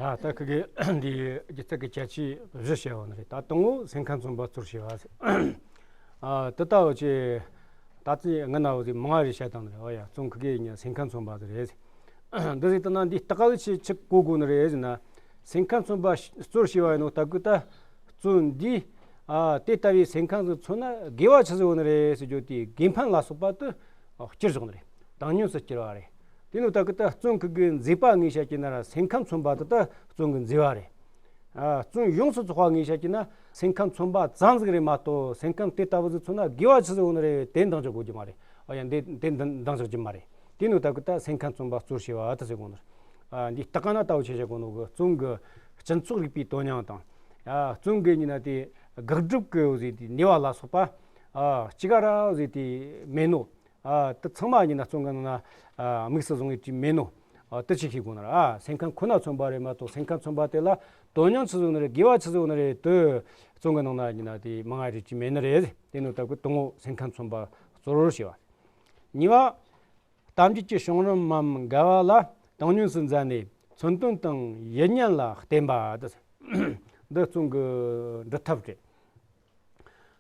ད་ད་ཁི་གེ་འདི་སྒྱུ་རྩལ་གི་ཁྱད་ཆོས་བཞི་བཤད་ཡོད་ནི་རེད། ད་དང་པོ་སེམས་ཁམས་མཚོན་པ་གཙོར་བྱས་པ། ཨ་དེ་ལྟ་བུ་ཆེ། ད་ཅི་ང་ན་བོ་ཟིག་མང་རེ་བཤད་བཏང་ནི་རེད། ཨོ་ཡ། བཙོན་ཁི་གེ་ཉི་སེམས་ཁམས་མཚོན་པ་ཟིག་རེད། འདི་ཟིག་ལྟ་ན་འདི་ལྟ་ག་ཆི་ཆི་གོ་དགོས་ནི་རེད་ཟེར་ན། སེམས་ཁམས་མཚོན་པ་གཙོར་བྱས་པ་ཡིན་ནོ་ད་གི་ད་བཙོན་འདི། ཨ་དེ་ལྟ་བུའི་སེམས་ཁམས་ཟིག་མཚོན་ན་དགེ་བ་ཆི་ཟིག་ཡོད་ནི་རེད་ཟེར་རྒྱུ་དེ་དགེ་འཕེན་ལ་སོགས་པ་དེ་སྐྱུར་བཞག་ནི་རེད། བཏང་སྙོམས་སུ་སྐྱུར་བ་རེད། དེ་ནི་ད་གི་ད་བཙོན་ཁི་གེ་མཛེས་པ་ངས་བཤད་ཀྱི་ན་ར། སེམས་ཁམས་མཚོན་པ་དེ་ད་བཙོན་གི་མཛེས་པ་རེད། ཨ་བཙོན་ཡོངས་སུ་རྫོགས་པ་ངས་བཤད་ཀྱི་ན་སེམས་ཁམས་མཚོན་པ་ཙམ་ཟིག་རེད་མ་གཏོགས། སེམས་ཁམས་དེ་ལྟ་བུ་ཟིག་མཚོན་ན་དགེ་བ་ཆི་ཟིག་ཡོད་ནི་རེད། དེ་འདང་རྒྱག་དགོས་རྒྱུ་མ་རེད། ཨ་ཡ། འདི་དེ་འདང་འདང་རྒྱག་རྒྱུ་མ་རེད། དེ་ནི་ད་གི་ད་སེམས་ཁམས་མཚོན་པ་གཙོར་བྱས་པ་དེ་ཟེར་གོ་ནི་རེད། ཨ་འདི་ལྟ་ག་ན་ལྟ་བུ་ཆེ་བཤད་གོ་ནོ་གི་བཙོན་གི་སྤྱི་ཚོགས་རིག་པའི་དོན་སྙིང་དང་། ཨ་བཙོན་གི་ཡིན་ན་དེ་དགག་སྒྲུབ་གི་ཟེར་དེ་ནུས་པ་ལ་སོགས་པ་ཨ་ཅི་ག་ར་ཟེར་དེ་མེད་ནོ། ཨ་དེ་ཚང་མ་ཡིན་ན་བཙོན་གི་ནང་ན་ཨ་དམིགས་སུ་བཟུང་ཡོད་ཀྱི་མེད་ནོ། ཨ་དེ་ཅིག་ཤེས་དགོས་ནི་རེད། ཨ་སེམས་ཁམས་ཁོ་ན་མཚོན་པ་རེད་མ་གཏོགས། སེམས་ཁམས་མཚོན་པ་དེ་ལ་དོན་སྙིང་ཆི་ཟིག་ཡོད་ནི་རེད། དགེ་བ་ཆི་ཟིག་ཡོད་ནི་རེད། དེ་བཙོན་གི་ནང་ན་ཡིན་ན་དེ་མང་ང་རེ་ཅིག་མེད་ནི་རེད། དེ་ནི་ད་གི་དང་པོ་སེམས་ཁམས་མཚོན་པ་གཙོར་བྱས་པ། གཉིས་པ། གཏམ་རྒྱུད་ཀྱི་བྱུང་རིམ་མམ་འགལ་བ་ལ་བཏང་སྙོམས་སུ་མཛད་ནས་མཚོན་དོན་དང་ཡིད་བརྙན་ལ་བརྟེན་པ། འདི་འདི་བཙོན་གི་འབྲི་ཐབས་རེད།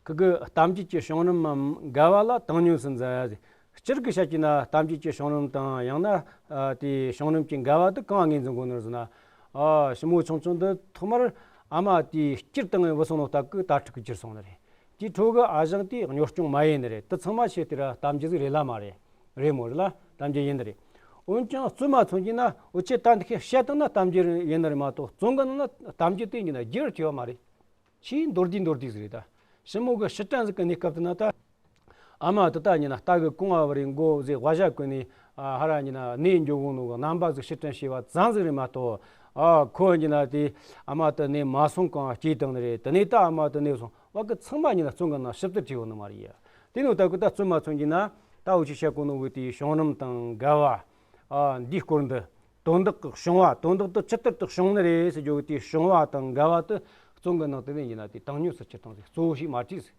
ཁི་གི་གཏམ་རྒྱུད་ཀྱི་བྱུང་རིམ་མམ་འགལ་བ་ལ་བཏང་སྙོམས་སུ་མཛད། སྤྱིར་གི་བཤད་ཀྱི་ན་གཏམ་རྒྱུད་ཀྱི་བྱུང་རིམ་དང་ཡང་ན་ཨ་དེའི་བྱུང་རིམ་གྱི་འགལ་བ་དེ་གང་ངོས་འཛིན་དགོས་ནི་ཟེར་ན། ཨ་ཞི་མོ་ཆུང་ཆུང་འདི་ཐོག་མར་ཨ་མ་དེས་སྐྱུར་བཏང་ངས་བུད་སོང་ནོ་སྟབས་གི་དྭ་ཕྲུག་གིས་གྱུར་སོང་ནི་རེད། དེའི་འཕྲོ་གི་ཨ་ཞང་དེས་གཉོར་སྐྱོང་མ་ཡས་ནི་རེད། དེ་ཚང་མ་ཆེ་དེ་ར་གཏམ་རྒྱུད་ཟིག་རེད་ལ་མ་རེད། རེད་མོ་རེད་ལ། གཏམ་རྒྱུད་ཡིན་ནི་རེད། འོན་ཀྱང་བཙོན་མ་མཚོན་གྱི་ན་འུ་ཆོས་ད་འདི་ཁས་བཤད་བཏང་ན་གཏམ་རྒྱུད་ཡིན་ནི་རེད་མ་གཏོགས། བཙོན་གི་ནང་ན་གཏམ་རྒྱུད་དེ་ཡིན་ན་རྒྱུ་རུ་གྱུར་བ་མ་རེད། ཆེས་མདོར་བསྡུས་མདོར་བསྡུས་ཟིག་རེད། ད་ཞི་མོ་གི་ཕྱིར་དྲན་ཟིག་གི་གནས་སྐབས་དེ་ན་ད། ཨ་མ་དེ་ད་ཡིན་ན་རྟ་གི་གོང་ང་བུད་རེ་མགོ་ཟེ་ཝ་ཞྭ་གོན་ནས་ཨ་ཧ་ར་ཡིན་ན་གནས་འགྱོ་གོ་ནོ་གི་རྣམ་པ་ཟིག་ཕྱིར་དྲན་བྱས་པ་ཙམ་ཟིག་རེད་མ་གཏོགས། ཨ་ཁོ་ཡིན་ན་དེ་ཨ་མ་དེ་གནས་མ་སོང་གོང་སྐྱེས་བཏང་ནི་རེད། དེ་ནས་ད་ཨ་མ་དེ་གནས་སོང་བ་གི་ཚང་མ་ཡིན་ན་བཙོན་གི་ནང་ཞིབ་ཏུ་བྲིས་ཡོད་ནི་མ་རེད་ཡ། དེ་ནོ་ད་གི་ད་བཙོན་མ་མཚོན་གྱི་ན་ད་འུ་ཆོས་བཤད་གོ་ནོ་གི་དེའི་བྱུང་རིམ་དང་འགལ་བ། ཨ་འདིའི་སྐོར་འདི། དོན་དག་གི་བྱུང་བ། དོན་དག་དེ་ཇི་ལྟར་དུ་བྱུང་ནི་རེད་ཟེར་རྒྱུ་གི་དེའི་བྱུང་བ་དང་འགལ་བ་དེ་བཙོན་གི་ནང་དེ་ནས་ཡིན་ན་དེ་བཏང་སྙོམས་སུ་གྱུར་བཏང་ཟིག་གཙོ་བོ་ཞིག་མ་བྲིས་ཟིག་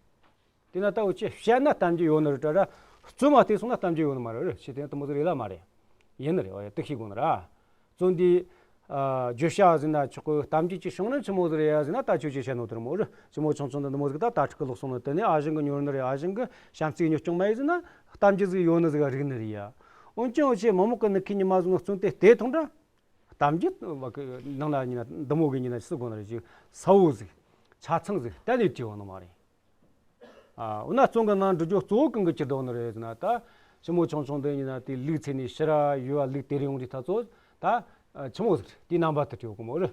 དེ་ན་ད་འུ་ཆོས་བཤད་ན་གཏམ་རྒྱུད་ཡོད་ནི་རེད་དྲ་ར། བཙོན་མ་བལྟས་སོང་ན་གཏམ་རྒྱུད་ཡོད་ནི་མ་རེད། རེད་ཤེས་དེ་ཡང་དེ་མོ་ཟིག་རེད་ལ་མ་རེད། ཡིན་ནི་རེད། འོ་ཡ། དེ་ཤེས་དགོས་ནི་ར། བཙོན་འདི་ཨ་བརྗོད་བྱ་ཟེར་ན་ཆོག་གི། གཏམ་རྒྱུད་ཀྱི་བྱུང་རིམ་ཆི་མོ་ཟིག་རེད་ཡ་ཟེར་ན། ད་ཁྱོད་ཀྱིས་བཤད་ནོ་དེ་རེད་མོ། རེད། ཞི་མོ་ཆུང་ཆུང་འདི་འདི་མོ་ཟིག་ད་དྭ་ཕྲུག་གི་ལོག་སོང་ནི་དེ་ནས་ཨ་ཞང་གིས་གཉོར་ནི་རེད། ཨ་ཞང་གིས་བྱམས་བརྩེས་གཉོར་སྐྱོང་མ་ཡས་ཟེར་ན་གཏམ་རྒྱུད་ཟིག་ཡོད་ནི་ཟིག་ག་རིག་ནི་རེད་ཡ། འོན་ཀྱང་འུ་ཆོས་མི་མོ་གི་ནུ་ཁའི་ཉི་མ་ཟེར་ནོ་བཙོན་དེ་བལྟས་ཐོངས་དྲ། གཏམ་རྒྱུད་བ་གི་ནང་ན་ཡིན་ན་འདི་མོ་གི་ཡིན་ན་ཅི་ཟེར་དགོས་ནི་རེད། ཅིག་གསལ་བོ་ཟིག་ཆ་ཚང་ཟིག་གཏན་ནས་བྲིས་ཡོད་ནི་མ་རེད། ཨ་འོ་ན་བཙོན་གི་ནང་འབྲི་རྒྱུ་གཙོ་བོ་གང་གི་གྱུར་བསྡད་ནི་རེད་ཟེར་ན། ད་ཞི་མོ་ཆུང་ཆུང་འདི་ཡིན་ན་དེ་ལུག་འཚོས་ནས་ཕྱིར་ར་ཡུལ་བ་ལུག་དེ་རེ་ཡོང་དུས་ད་ཚོ་ད་ཆི་མོ་ཟིག་དེའི་རྣམ་པ་དེ་བྲིས་ཡོད་གི་མོ། རེད།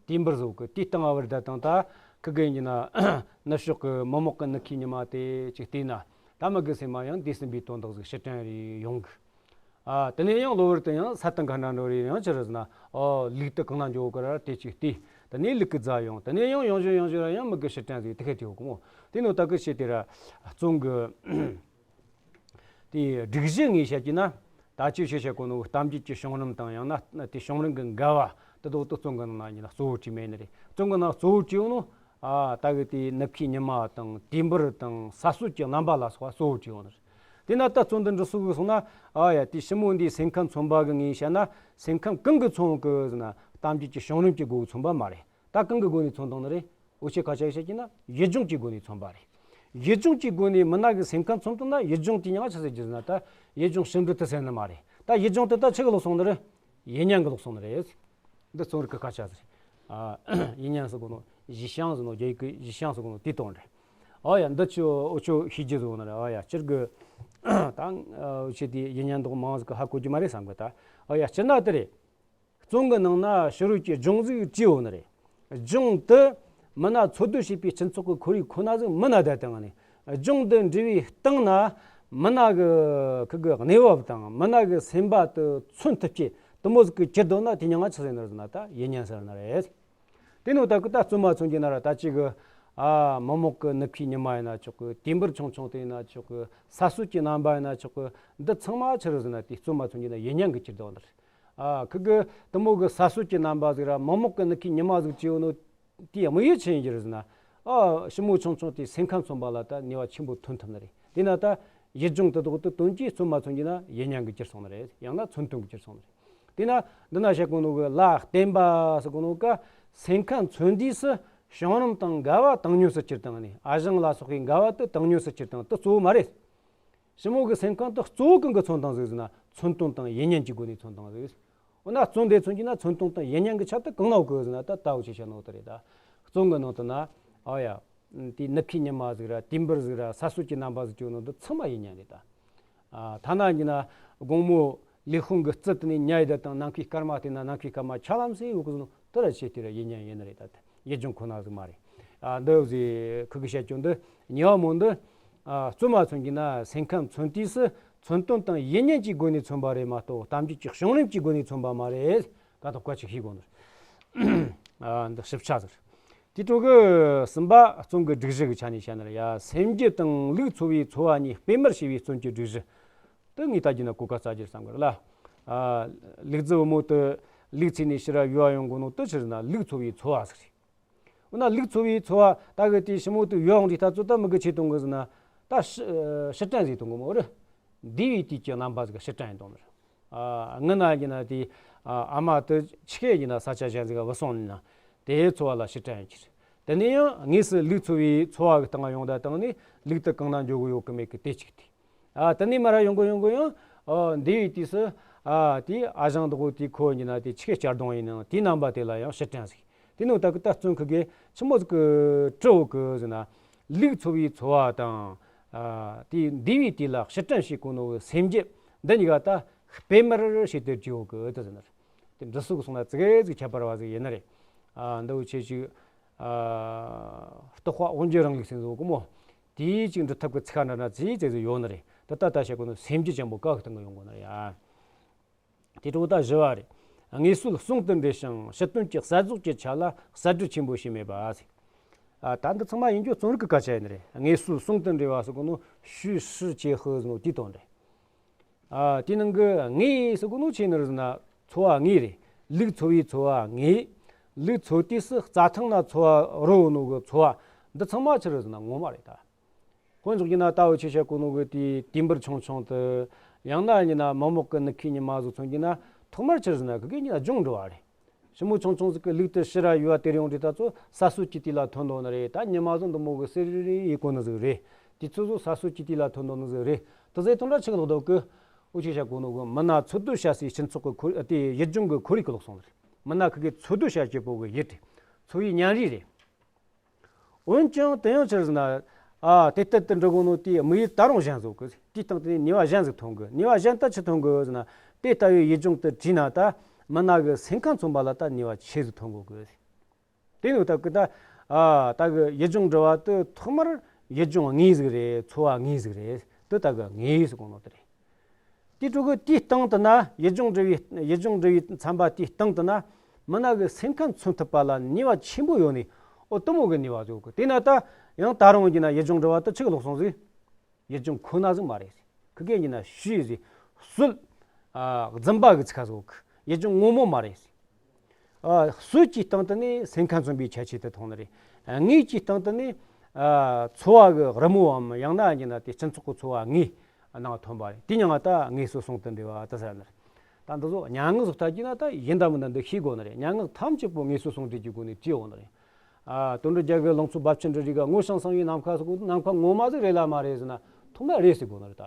དེ་འབུར་བཟོ་གི་དེའི་སྟེང་ང་བུར་བསྡད་དང་། ད་ཁི་གེ་ཡིན་ན་ནུབ་ཕྱོགས་གི་མི་མོ་གི་ནུ་ཁའི་ཉི་མ་དེ་ཅིག་བལྟས་ན། ད་མི་གི་སེམས་མ་ཡང་འདས་ཟིན་པའི་དོན་དག་ཟིག་ཕྱིར་དྲན་རེ་ཡོང་གི། ཨ་དེ་ནས་ཡང་གློ་བུར་དུ་ཡང་ས་སྟེང་ག་འདྲ་འགྲོ་རེ་ཡང་ཅི་རེད་ཟེར་ན། ཨོ་ལུག་དེ་གང་ན་འགྱོ་གི་ར་དེ་ཅིག་བལྟས། དེ་ནས་ལུག་གི་རྫ་ཡོང་། དེ་ནས་ཡང་ཡོང་བཞིན་ཡོང་བཞིན་ར་ཡང་མི་གི་ཕྱིར་དྲན་ཟིག་དེ་ཁེ་དེ་ཡོད་གི་མོ། དེ་ནོ་ད་གི་ཆེ་དེ་ར་བཙོན་གི་དེའི་སྒྲིག་གཞི་ངས་བཤད་ཀྱི་ན། ད་ཅི་ཞིག་བཤད་གོ་ནོ་གཏམ་རྒྱུད་ཀྱི་བྱུང་རིམ་དང་ཡང་ན་དེ་བྱུང་རིམ་གི་འགལ་བ་དེ་དག་དེ་བཙོན་གི་ནང་ན་ཡིན་ན་གཙོ་བོ་བྲིས་མེད་ནི་རེད། བཙོན་གི་ནང་གཙོ་བོ་བྲིས་ཡོད་ནོ། ཨ་ད་གི་དེའི་ནུབ་ཁའི་ཉི་མ་དང་དེ་འབུར་དང་ས་སྲོད་ཀྱི་རྣམ་པ་ལ་སོགས་པ་གཙོ་བོ་བྲིས་ཡོད་ནི་རེད། དེ་ན་ད་བཙོན་དུ་འགྲོ་སོ་གི་སོང་ན། ཨ་ཡ། དེ་ཞི་མོ་འདིའི་སེམས་ཁམས་མཚོན་པ་གི་ངས་བཤད་ན། སེམས་ཁམས་གང་གི་མཚོན་གི་ཟེར་ན། གཏམ་རྒྱུད་ཀྱི་བྱུང་རིམ་གྱི་སྒོ་གི་མཚོན་པ་མ་རེད། ད་གང་གི་སྒོ་ནས་མཚོན་བཏང་ནི་རེད། འུ་ཆོས་ཁ་ཆ་བཤད་ཀྱི་ན་ཡུལ་ལྗོངས་ཀྱི་སྒོ་ནས་མཚོན་པ་རེད། ཡུལ་ལྗོངས་ཀྱི་སྒོ་ནས་མི་སྣ་གི་སེམས་ཁམས་མཚོན་བཏང་ན། ཡུལ་ལྗོངས་དེའི་མྱིང་ང་ཆི་ཟེར་རྒྱུ་ཟེར་ན། ད་ཡུལ་ལྗོངས་ཞིབ་འབྲི་དེ་ཟེར་ནི་མ་རེད། ད་ཡུལ་ལྗོངས་དེ་ད་ཆི་གི་ལོག་སོང་ནི་རེད། ཡིད་བརྙན་གི་ལོག་སོང་ནི་རེད། འདི་བཙོན་རིག་གི་སྐད་ཆ་ཟིག་ཨ་ཡིད་བརྙན་ཟེར་གོ་ནོ། ཞི་ཞང་ཟེར་ནོ། རྒྱ་ཡིག་གི་ཞི་ཞང་ཟེར་གོ་ནོ་དེའི་དོན་རེད། ཨོ་ཡ། འདི་ཆོ་འུ་ཆོས་ཤེས་རྒྱུ་ཟིག་ཡོད་ནི་རེད། ཨོ་ཡ། སྤྱིར་གི་ད་འུ་ཆོས་དེ་ཡིད་བརྙན་འདོག་མང་ཟིག་གི་ཧ་གོ་རྒྱུ་མ་རེད་བསམ་གི། ད་ཨོ་ཡ། སྤྱིར་ན་དེ་རེད། བཙོན་གི་ནང་ན་ཕྱི་རོལ་གྱི་ལྗོངས་ཟིག་བྲིས་ཡོད་ནི་རེད། ལྗོངས་དེ་མི་སྣ་འཚོ་སྡོད་བྱེད་པའི་སྤྱི་ཚོགས་ཀྱི་ཁོར་ཡུག་ཁོ་ན་ཟིག་མི་སྣ་བསྡད་བཏང་ནས། ལྗོངས་འདི་འབྲི་བའི་སྟེང་ན་མི་སྣ་གི་ཁི་གི་གནས་བབ་དང་མི་སྣ་གི་སེམས་པ་དེ་མཚོན་ཐུབ་ཀྱི་དེ་མོ་ཟིག་གི་གྱུར་བསྡད་ན་དེའི་མྱིང་ང་ཆི་ཟེར་ནི་རེད་ཟེར་ན། ད་ཡིད་བརྙན་ཟེར་ནི་རེད། དེ་ནོ་ད་གི་ད་བཙོན་མ་མཚོན་གྱི་ན་ར། ད་ཅི་གི་ཨ་མི་མོ་གི་ནུབ་ཁའི་ཉི་མ་ཡིན་ན་ཆོག་གི། དེ་འབུར་ཆུང་ཆུང་དེ་ཡིན་ན་ཆོག་གི། ས་སྲོད་ཀྱི་རྣམ་པ་ཡིན་ན་ཆོག་གི། འདི་ཚང་མ་ཆི་རེད་ཟེར་ན། དེ་བཙོན་མ་མཚོན་གྱི་ན་ཡིད་བརྙན་གི་གྱུར་བསྡད་ནི་རེད། ཨ་ཁི་གི་དེ་མོ་གི་ས་སྲོད་ཀྱི་རྣམ་པ་ཟིག་ར་མི་མོ་གི་ནུབ་ཁའི་ཉི་མ་ཟིག་བྲིས་ཡོད་ནོ། དེའི་དམིགས་ཡུལ་ཆི་ཡིན་རྒྱུ་རེད་ཟེར་ན། ཨ་ཞི་མོ་ཆུང་ཆུང་དེའི་སེམས་ཁམས་མཚོན་པ་ལ་ད་ནུས་པ་ཆེན་པོ་ཐོན་ཐུབ་ནི་རེད། དེས་ན་ད་ཡུལ་ལྗོངས་དེ་དག་དེ་དོན་གྱིས་བཙོན་མ་མཚོན་གྱི་ན་ཡིད་བརྙན་གྱི་གྱུར་སོང་ནི་རེད། ཡང་ན་མཚོན་དོན་གྱི་གྱུར་སོང་ནི་ དེས་ན་འདི་ན་བཤད་གོ་ནོ་གི་ལ་བརྟེན་པ་ཟེར་གོ་ནོ་ག་སེམས་ཁམས་མཚོན་དུས་སུ་བྱུང་རིམ་དང་འགལ་བ་དང་ཉུང་སུ་གྱུར་དང་ནི། ཨ་ཞང་ལ་སོགས་པའི་འགལ་བ་དེ་དང་ཉུང་སུ་གྱུར་དང་དེ་གཙོ་བོ་མ་རེད། ཞི་མོ་གི་སེམས་ཁམས་དེ་གཙོ་བོ་གང་གི་མཚོན་དང་ཟིག་ཟེར་ན། མཚོན་དོན་དང་ཡིད་བརྙན་གྱི་སྒོ་ནས་མཚོན་དང་ཟིག་འོ་ན་བརྩོན་འགྲུས་མཚོན་གྱི་ན་མཚོན་དོན་དང་ཡིད་བརྙན་གྱི་ཆ་དེ་གང་ན་ཡོད་གི་ཟེར་ན། ད་ལྟ་བུ་ཆེ་ཤ་ནོ་དེ་རེད། ད་བརྩོན་གི་ནང་དུ་ན། ཨོ་ཡ། དེའི་ནུབ་ཁའི་ཉི་མ་ཟིག་ར་དུས་འབུར་ཟིག་ར་ས་སྲོད་ཀྱི་རྣམ་པ་ཟིག་གྱོ་ནོ་འདི་ཚང་མ་ཡིད་བརྙན་རེད་ད། ཨ་ཐ་ན་ཡིན་ན་དགོང་མོ་ལས་དཔོན་གྱི་རྩིབ་དེ་ནས་ཉལ་ཡི་ད་དང་ནམ་མཁའི་སྐར་མ་བལྟས་ན་ནམ་མཁའི་སྐར་མ་ཆ་ལམ་སེ་ཡོད་གི་ཟེར་ནོ་དེ་ར་ཆེ་དེ་ར་ཡིད་བརྙན་ཡིན་ནི་རེད་ད། ཡིད་འབྱུང་ཁོ་ན་ཟིག་མ་རེད། ཨ་འདི་ཟིག་ཁུ་གི་བཤད་རྒྱུ་འདི་ཉེ་བ་མོ་འདི། ཨ་བརྩོན་མ་མཚོན་གྱི་ན་སེམས་ཁམས་མཚོན་དུས་སུ་མཚོན་དོན་དང་ཡིད་བརྙན་གྱི་སྒོ་ནས་མཚོན་པ་རེད་མ་གཏོགས་གཏམ་རྒྱུད་ཀྱི་བྱུང་རིམ་གྱི་སྒོ་ནས་མཚོན་པ་མ་རེད། ད་དོགས་པ་ཅིག་ཤེས་དགོས་ནི། ཨ་འདི་ཞིབ་ཆ་ཟིག་དེ་དྲུག་གི་གསུམ་པ་བརྩོན་གྱི་སྒྲིག་གཞི་གི་ཆ་ནས་བཤད་ན་ར་ཡ། སེམས་རྒྱུད་དང་ལུགས་འཚོ་བའི་འཚོ་བ་གཉིས་སྤེལ་མར་བྱེད་པའི་བརྩོན་གྱི་སྒྲིག་གཞི། དེ་ངས་ད་རྒྱུ་ན་གོ་སྐབས་སྩལ་རྒྱུར་བསམ་གི་ལ། ཨ་ལུག་རྫི་བུ་མོ་དེ་ལུག་འཚོས་ནས་ཕྱིར་ར་ཡུལ་བ་ཡོང་གོ་ནོ་དེ་ཕྱིར་ན་ལུགས་འཚོ་བའི་འཚོ་བ་ཟིག་རེད། འོ་ན་ལུགས་འཚོ་བའི་འཚོ་བ་ད་གི་དེ་ཞི་མོ་དེ་ཡུལ་བ་ཡོང་དུས་ད་ཚོད་ད་མི་གི་ཆེ་གཏོང་གི་ཟེར་ན། ད་ཕྱི་ཕྱིར་དྲན་ཟིག་གཏོང་གི་མོ་རེད། འདས་པའི་དུས་ཀྱི་རྣམ་པ་ཟིག་ཕྱིར་དྲན་ཡིན་གཏོང་ནི་རེད། ཨ་སྔ་ན་ཡིན་ན་དེ་ཨ་ཨ་མ་དེ་ཆི་གེ་ཡིན་ན་ས་ཆ་གཞན་ཟིག་ག་བུད་སོང་ནི་ན། དེའི་འཚོ་བ་ལ་ཕྱིར་དྲན་ཡིན་གྱི་རེད། དེ་ནས་ཡང་དངོས་སུ་ལུགས་འཚོ་བའི་འཚོ་བ་གི་སྟེང་ང་ཡོང་ད་དང་ནི་ལུགས་དེ་གང་ན་འགྱོ་གི་ཡོད་གི་མེད་གི་དེ་གཅིག་དེ། ཨ་དེ་ནས་མར་ར་ཡོང་གི་ཡོང་གི་ཡང་། ཨོ་འདས་པའི་དུས་སུ་ཨ་དེ་ཨ་ཞང་དག་གོ་དེ་ཁོ་ཡིན་ན་དེ་ཆི་གེ་གཅར་རྡུང་ཡིན་ན་དེའི་རྣམ་པ་དེ་ལ་ཡང་ཕྱིར་དྲན་ཟིག་དེ་ནོ་ད་གི་ད་བརྩོན་ཁུ་གེ་ཆི་མོ་ཟིག་གི་དྲི་འོ་གི་ཟེར་ན། ལུགས་འཚོ་བའི་འཚོ་བ་དང་། ཨ་དེ་འདས་པའི་དུས་ལ་ཕྱིར་དྲན་བྱེད་གོ་ནོ་གི་སེམས་རྒྱུད་འདི་གཉིས་ཀ་ད་སྤེལ་མར་བྱེད་དེ་བྲིས་འོ་གི་དེ་ཟེར་ན། དེ་འབྲི་སྲོལ་གི་སོང་ན་ཙི་གེ་ཟིག་ཁྱད་པར་བ་ཟིག་ཡིན་ནི་རེད། ཨ་འདི་བོ་ཆེ་ཆུ་ཨ་རྟོགས་པ་དབང་སྒྱུར་རིང་ལུགས་ཟེར་ཟོ་གི་མོ། དེའི་ཅིག་འབྲི་ཐབས་ཀྱི་ཚིག་ཁ་འདྲ་འདྲ་ཙིག་ཙིག་ཟིག་ཡོད་ནི་རེད། ད་ལྟ་ད་བཤད་གོ་ནོ་སེམས་རྒྱུད་ཅན་པོ་ཀ་གི་སྟེང་གི་ཡོང་གོ་ནི་རེད་ཡ། དེ་དྲུག་ད་བཞི་བ་རེད། དངོས་སྲོལ་ཟུང་དུ་འབྲེལ་ཞིང་ཕྱི་དོན་གྱི་གསལ་བཟོ་གྱི་ཆ་ལ་གསལ་སྒྲིབ་ཆེན་པོ་ཞིག་མེད་པ་ཟེར། ཨ་ད་འདི་ཚང་མ་ཡིན་རྒྱུ་རྩོམ་རིག་གི་སྐད་ཆ་ཡིན་ནི་རེད། དངོས་སྲོལ་ཟུང་དུ་འབྲེལ་བ་ཟེར་གོ་ནོ་ཞུས་ཧྲི་ཅེ་ཧི་ཟེར་ནོ་དེའི་དོན་རེད། ཨ་དེའི་ནང་གི་དངོས་ཟེར་གོ་ནོ་ཆི་ཡིན་ནི་རེད་ཟེར་ན། འཚོ་བ་དངོས་རེད། ལུགས་འཚོ་བའི་འཚོ་བ་དངོས། ལུགས་འཚོ་དུས་སུ་རྩྭ་ཐང་ན་འཚོ་བ་རོལ་ནོ་གི་འཚོ་བ་འདི་ཚང་མ་ཆི་རེད་ཟེར་ན་ངོ་མ་རེད་ད། དཔེ་འཇོག་རྒྱུ་ན་ད་འུ་ཆོས་བཤད་གོ་ནོ་གི་དེའི་དུས་འབུར་ཆུང་ཆུང་དེ། ཡང་ན་ཡིན་ན་མ་མོག་གི་ནུབ་ཁའི་ཉི་མ་ཟིག་མཚོན་རྒྱུ་ན་ཐོག་མར་ཆི་རེད་ཟེར་ན་ཁུ་གེ་ཉིད་ལ་སྦྱོང་འགྲོ་བ་རེད། ཞི་མོ་ཆུང་ཆུང་ཟིག་གི་ལུག་དེ་ཕྱིར་ར་ཡུལ་བ་དེར་ཡོང་དུས་ད་ཚོད་ས་སྲོད་ཀྱི་དུས་ལ་ཐོན་འདུག་ནི་རེད། ད་ཉི་མ་ཟིག་འདི་མོ་གི་སེར་རི་རི་ཡེ་གོ་ནི་ཟིག་རེད། དུས་ཚོད་ཟིག་ས་སྲོད་ཀྱི་དུས་ལ་ཐོན་འདུག་ནི་ཟིག་རེད། དེ་ཟེར་དུས་འདྲ་ཆི་གི་ལོག་འདུག་གི། འུ་ཆོས་བཤད་གོ་ནོ་གི་མི་སྣ་འཚོ་སྡོད་བྱ་སའི་སྤྱི་ཚོགས་གི་ཁོར་དེ་ཡུལ་ལྗོངས་གི་ཁོར་ཡུག་གི་ལོག་སོང་ནི་རེད། མི་སྣ་ཁུ་གེ་འཚོ་སྡོད་བྱ་བྱེད་པོ་གི་ཡུལ་རེད། འཚོ་བའི་ཉམས་རིགས་རེད། འོན་ཀྱང་དེ་ཡང་ཆི་རེད་ཟེར་ན། ཨ་དེ་ལྟར་དུ་འགྲོ་གོ་ནོ་དེའི་དམིགས་ཡུལ་ད་རུང་གཞན་བཟོ་གི། དེའི་སྟེང་དེ་ནས་ནུས་པ་གཞན་ཟིག་ཐོན་གི། ནུས་པ་གཞན་ད་ཆི་ཐོན་གི་ཟེར་ན། དེ་ལྟ་བུའི་ཡུལ་ལྗོངས་དེ་བྲིས་ན་ད་མི་སྣ་གི་སེམས་ཁམས་མཚོན་པ་ལ་ད་ནུས་པ་ཆེ་ཟིག་ཐོན་གོ་གི། དེ་ནོ་ད་གི་ད་ཨ་ད་གི་ཡུལ་ལྗོངས་འབྲི་བ་དེ་ཐོག་མར་ཡུལ་ལྗོངས་དངོས་ཟིག་རེད། འཚོ་བ་དངོས་ཟིག་རེད། དེ་ད་གི་དངོས་ཟེར་གོ་ནོ་དེ་རེད། དེ་དྲུག་གི་དེའི་སྟེང་དུ་ན་ཡུལ་ལྗོངས་འབྲི་བའི་ཡུལ་ལྗོངས་འབྲི་བའི་མཚན་པ་དེའི་སྟེང་དུ་ན་མི་སྣ་གི་སེམས་ཁམས་མཚོན་ཐུབ་པ་ལ་ནུས་པ་ཆེན་པོ་ཡོད་ནི། ཨོ་དེ་མོ་གི་ནུས་པ་ཟིག་གི། དེ་ན་ད་ཡང་ད་རུང་ཡིན་ན་ཡུལ་ལྗོངས་འབྲི་བ་དེ་ཆི་གི་ལོག་སོང་ཟིག་ཡུལ་ལྗོངས་ཁོ་ན་ཟིག་མ་རེད། ཁུ་གེ་ཡིན་ན་ཞུས་ཟིག་སྲོལ། ཨ་རྫུན་པ་གི་ཚིག་ཁ་ཟིག་གི། ཡུལ་ལྗོངས་ངོ་མ་མ་རེད། ཨ་སྲོལ་གྱི་སྟེང་དུ་ནི་སེམས་ཁམས་མཚོན་པའི་ཁྱད་ཆོས་དེ་མཐོང་ནི་རེད། དངོས་ཀྱི་སྟེང་དུ་ནི་ཨ་འཚོ་བ་གི་རི་མོའམ་ཡང་ན་ཡིན་ན་དེ་སྤྱི་ཚོགས་ཀྱི་འཚོ་བ་དངོས་ནང་ཐོན་པ་རེད། དེ་ཡང་ད་དངོས་སུ་ཟུང་དུ་འབྲེལ་བ་དེ་ཟེར་ནི་རེད། ད་འདི་ཚོ་སྙན་ངག་ཟིག་ལྟ་རྒྱུ་ན་ད་ཡིན་ད་མིན་ད་འདི་ཤེས་དགོས་ནི་རེད། སྙན་ངག་ཐམས་ཅད་པོ་དངོས་སུ་ཟུང་འབྲེལ་གྱི་སྒོ་ནས་བྲིས་ཡོང་ནི་རེད། ཨ་དོན་གྲུབ་རྒྱལ་གྱི་ལང་ཚོའི་རྦབ་ཆུ་འབྲི་རིགས་ག་སྔོ་ཞིང་སངས་པའི་ནམ་མཁའ་ཟེར་གོ་ནམ་མཁའ་ངོ་མ་ཟིག་རེད་ལ་མ་རེད་ཟེར་ན་ཐོག་མ་རེད་ཟེར་དགོས་ནི་རེད་ད།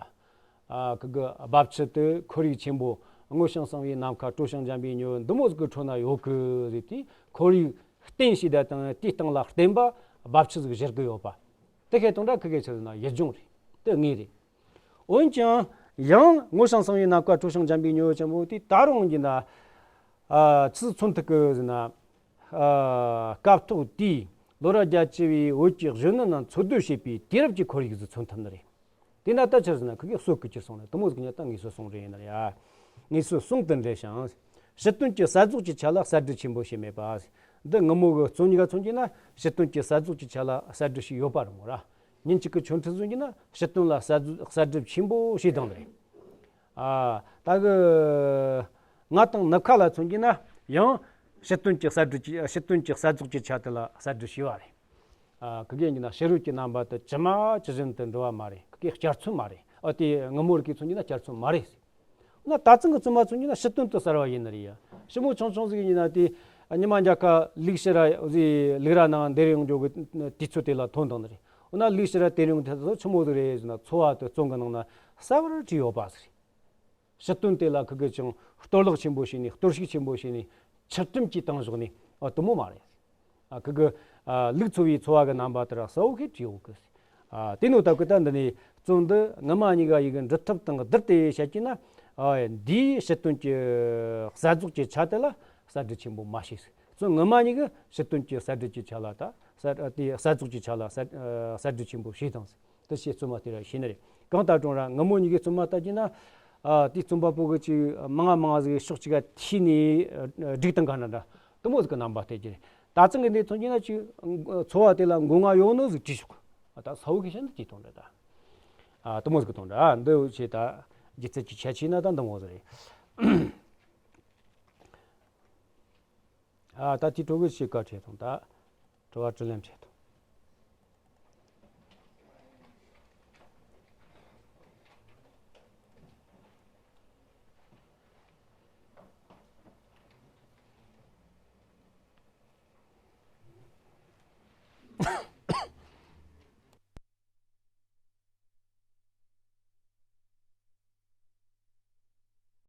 ཨ་ཁུ་གི་རྦབ་ཆུ་དེ་ཁོར་ཡུག་ཆེན་པོ་སྔོ་ཞིང་སངས་པའི་ནམ་མཁའ་སྤྲོ་ཞིང་འཇམ་པའི་ཉི་འོད་འདི་མོ་ཟིག་གི་ཁྲོད་ན་ཡོད་གི་ཟེར་དུས་ཁོར་ཡུག་བརྟེན་བྱས་ད་དང་དེའི་སྟེང་ལ་བརྟེན་པ་རྦབ་ཆུ་ཟིག་བཞུར་གི་ཡོད་པ། དེ་ཁེ་དང་འདྲ་ཁུ་གེ་ཆི་ཟེར་ན་ཡུལ་ལྗོངས་རེད། དེ་དངོས་རེད། འོན་ཀྱང་ཡང་སྔོ་ཞིང་སངས་པའི་ནམ་མཁའ་སྤྲོ་ཞིང་འཇམ་པའི་ཉི་འོད་ཆེན་པོ་དེ་ད་རུང་ཡིན་ན། ཨ་ཆི་མཚོན་ཐུབ་གི་ཟེར་ན། ཨ་སྐབས་ཐོག་དེའི་ལོ་རབས་བརྒྱད་ཅུ་བའི་བོད་ཀྱི་གཞོན་ནུ་རྣམས་འཚོ་སྡོད་བྱེད་པའི་དུས་རབས་ཀྱི་ཁོར་ཡུག་ཟིག་མཚོན་ཐུབ་ནི་རེད། དེ་ན་ད་ཆི་ཟེར་ན་ཁུ་གེ་སྲོལ་གི་ཁྱེར་སོང་ནས་དེ་མོ་ཟིག་ཉིད་ད་དངོས་སུ་ཟུང་འབྲེལ་ཡིན་ནི་རེད་ཡ། དངོས་སུ་ཟུང་དུ་འབྲེལ་ཞིང་། ཕྱི་དོན་གྱི་གསལ་བཟོ་གྱི་ཆ་ལ་གསལ་སྒྲིབ་ཆེན་པོ་ཞིག་མེད་པ། འདི་ངུ་མོ་གི་རྩོམ་གཉིས་ཀ་མཚོན་གྱི་ན་ཕྱི་དོན་གྱི་གསལ་བཟོ་གྱི་ཆ་ལ་གསལ་སྒྲིབ་ཞིག་ཡོད་པ་རེད་མོ་ར། ཉིན་གཅིག་གི་ཆོས་ཁྲིད་ཟུང་གྱི་ན་ཕྱི་དོན་ལ་གསལ་བཟོ་གསལ་སྒྲིབ་ཆེན་པོ་ཞིག་དང་རེད། ཨ་ད་གི་ང་དང་ནུབ་ཁ་ལ་མཚོན་གྱི་ན་ཡང་ཕྱི་དོན་གྱི་གསལ་སྒྲིབ་ཀྱི་ཕྱི་དོན་གྱི་གསལ་བཟོ་གྱི་ཆ་དེ་ལ་གསལ་སྒྲིབ་ཞིག་ཡོད་རེད། ཨ་ཁུ་གེ་ཡིན་ན་ཕྱི་རོལ་གྱི་རྣམ་པ་དེ་ཇི་མ་ཇི་བཞིན་དུ་འགྲོ་བ་མ་རེད། ཁུ་གེ་བསྐྱར་མཚོན་མ་རེད། ཨ་དེ་ངུ་མོ་རིགས་ཀྱི་མཚོན་གྱི་ན་བསྐྱར་མཚོན་མ་རེད། ན་ད་ཐེངས་གི་བཙུན་མ་ཚོ་ཡིན་ན་ཕྱི་དོན་དུ་གསར་བ་ཡིན་ནི་རེད་ཡ། ཞི་མོ་ཆུང་ཆུང་ཟིག་ཡིན་ན་དེ་ཉི་མ་འཇའ་ཁ་ལུག་ཕྱི་ར་ཟིག་ལུག་ར་ནང་འདེར་ཡོང་འགྲོ་གི་དུས་ཚོད་དེ་ལ་ཐོན་བཏང་ནི་རེད། འོ་ན་ལུག་ཕྱི་ར་དེར་ཡོང་དུས་ཚོད་ཆི་མོ་ཟིག་རེད་ཟེར་ན། ཚོ་བ་དེ་བཙོན་གི་ནང་ན་གསར་བར་བྲིས་ཡོད་པ་ཟིག་རེད། ཕྱི་དོན་དེ་ལ་ཁི་གེ་ཅང་གཏོར་བརླག་ཆེན་པོ་བྱས་ནས། གཏོར་བཤིག་ཆེན་པོ་བྱས་ནས། ཆུ་དྲིམ་གྱིས་བཏང་བཞག་ནས། ཨ་དེ་མོ་མ་རེད། ཨ་ཁི་གེ་ཨ་ལུག་འཚོ་བའི་འཚོ་བ་གི་རྣམ་པ་དེ་ར་གསལ་བོ་ཞིག་བྲིས་ཡོད་གི། ཨ་དེ་ནོ་ད་གི་ད་འདི་ནས་བཙོན་འདི་ངོ་མ་གཉིས་ཀ་ཡི་གེ་འབྲི་ཐབས་དང་བསྡུར་ཏེ་བཤད་ཀྱི་ན། ཨ་འདིའི་ཕྱི་དོན་གྱི་གསལ་རྫོགས་ཀྱི་ཆ་དེ་ལ་གསལ་འགྲེལ་ཆེན་པོ་མ་བྱས་ཟིག། བཙོན་ངོ་མ་གཉིས་ཀྱི་ཕྱི་དོན་གྱི་གསལ་འགྲེལ་གྱི་ཆ་ལ་ད་གསལ་དེ་གསལ་རྫོགས་ཀྱི་ཆ་ལ་གསལ་གསལ་འགྲེལ་ཆེན་པོ་བྱས་བཏང་ཟིག། དེ་ཕྱིར་བཙུན་མ་དེ་ར་ཤེས་ནི་རེད། གང་ལྟར་ཀྱང་ར་ངོ་མ་གཉིས་ཀྱི་བཙུན་མ་ལྟ་ཀྱི་ན། ཨ་དེའི་བཙུན་པ་པོ་གི་ཅིག་མང་ང་མང་ང་ཟིག་ཕྱོགས་གཅིག་ག་ཐིས་ནས་ཨ་སྒྲིག་བཏང་ག་ན་འདྲ། དེ་མོ་ཟིག་གི་རྣམ་པ་སྟེར་གྱི་རེད། ད་ཐེངས་གི་འདི་མཚོན་གྱི་ན་ཅིག་འཚོ་བ་དེ་ལ་མགོ་རྔ་ཡོད་ནོ་ཟིག་བྲིས་ཤོག། ཨ་ད་གསལ་བོ་གི་ཤན་དུ་བྲིས་བཏང་འདྲ་ད། ཨ་དེ་མོ་ཟིག་གི་བཏང་འདྲ། ཨ་འདི་ཆེ་ད་སྒྱུ་རྩལ་གྱི་ཁྱད་ཆོས་ན་ད་འདི་མོ་ཟིག་རེད། ཨ་ད་དེ་གྲོ་གི་ཞིག་བཀའ་ཁྲིད་དང་ད་དྲི་བ་དྲིས་ལན་བྱེད་དང་།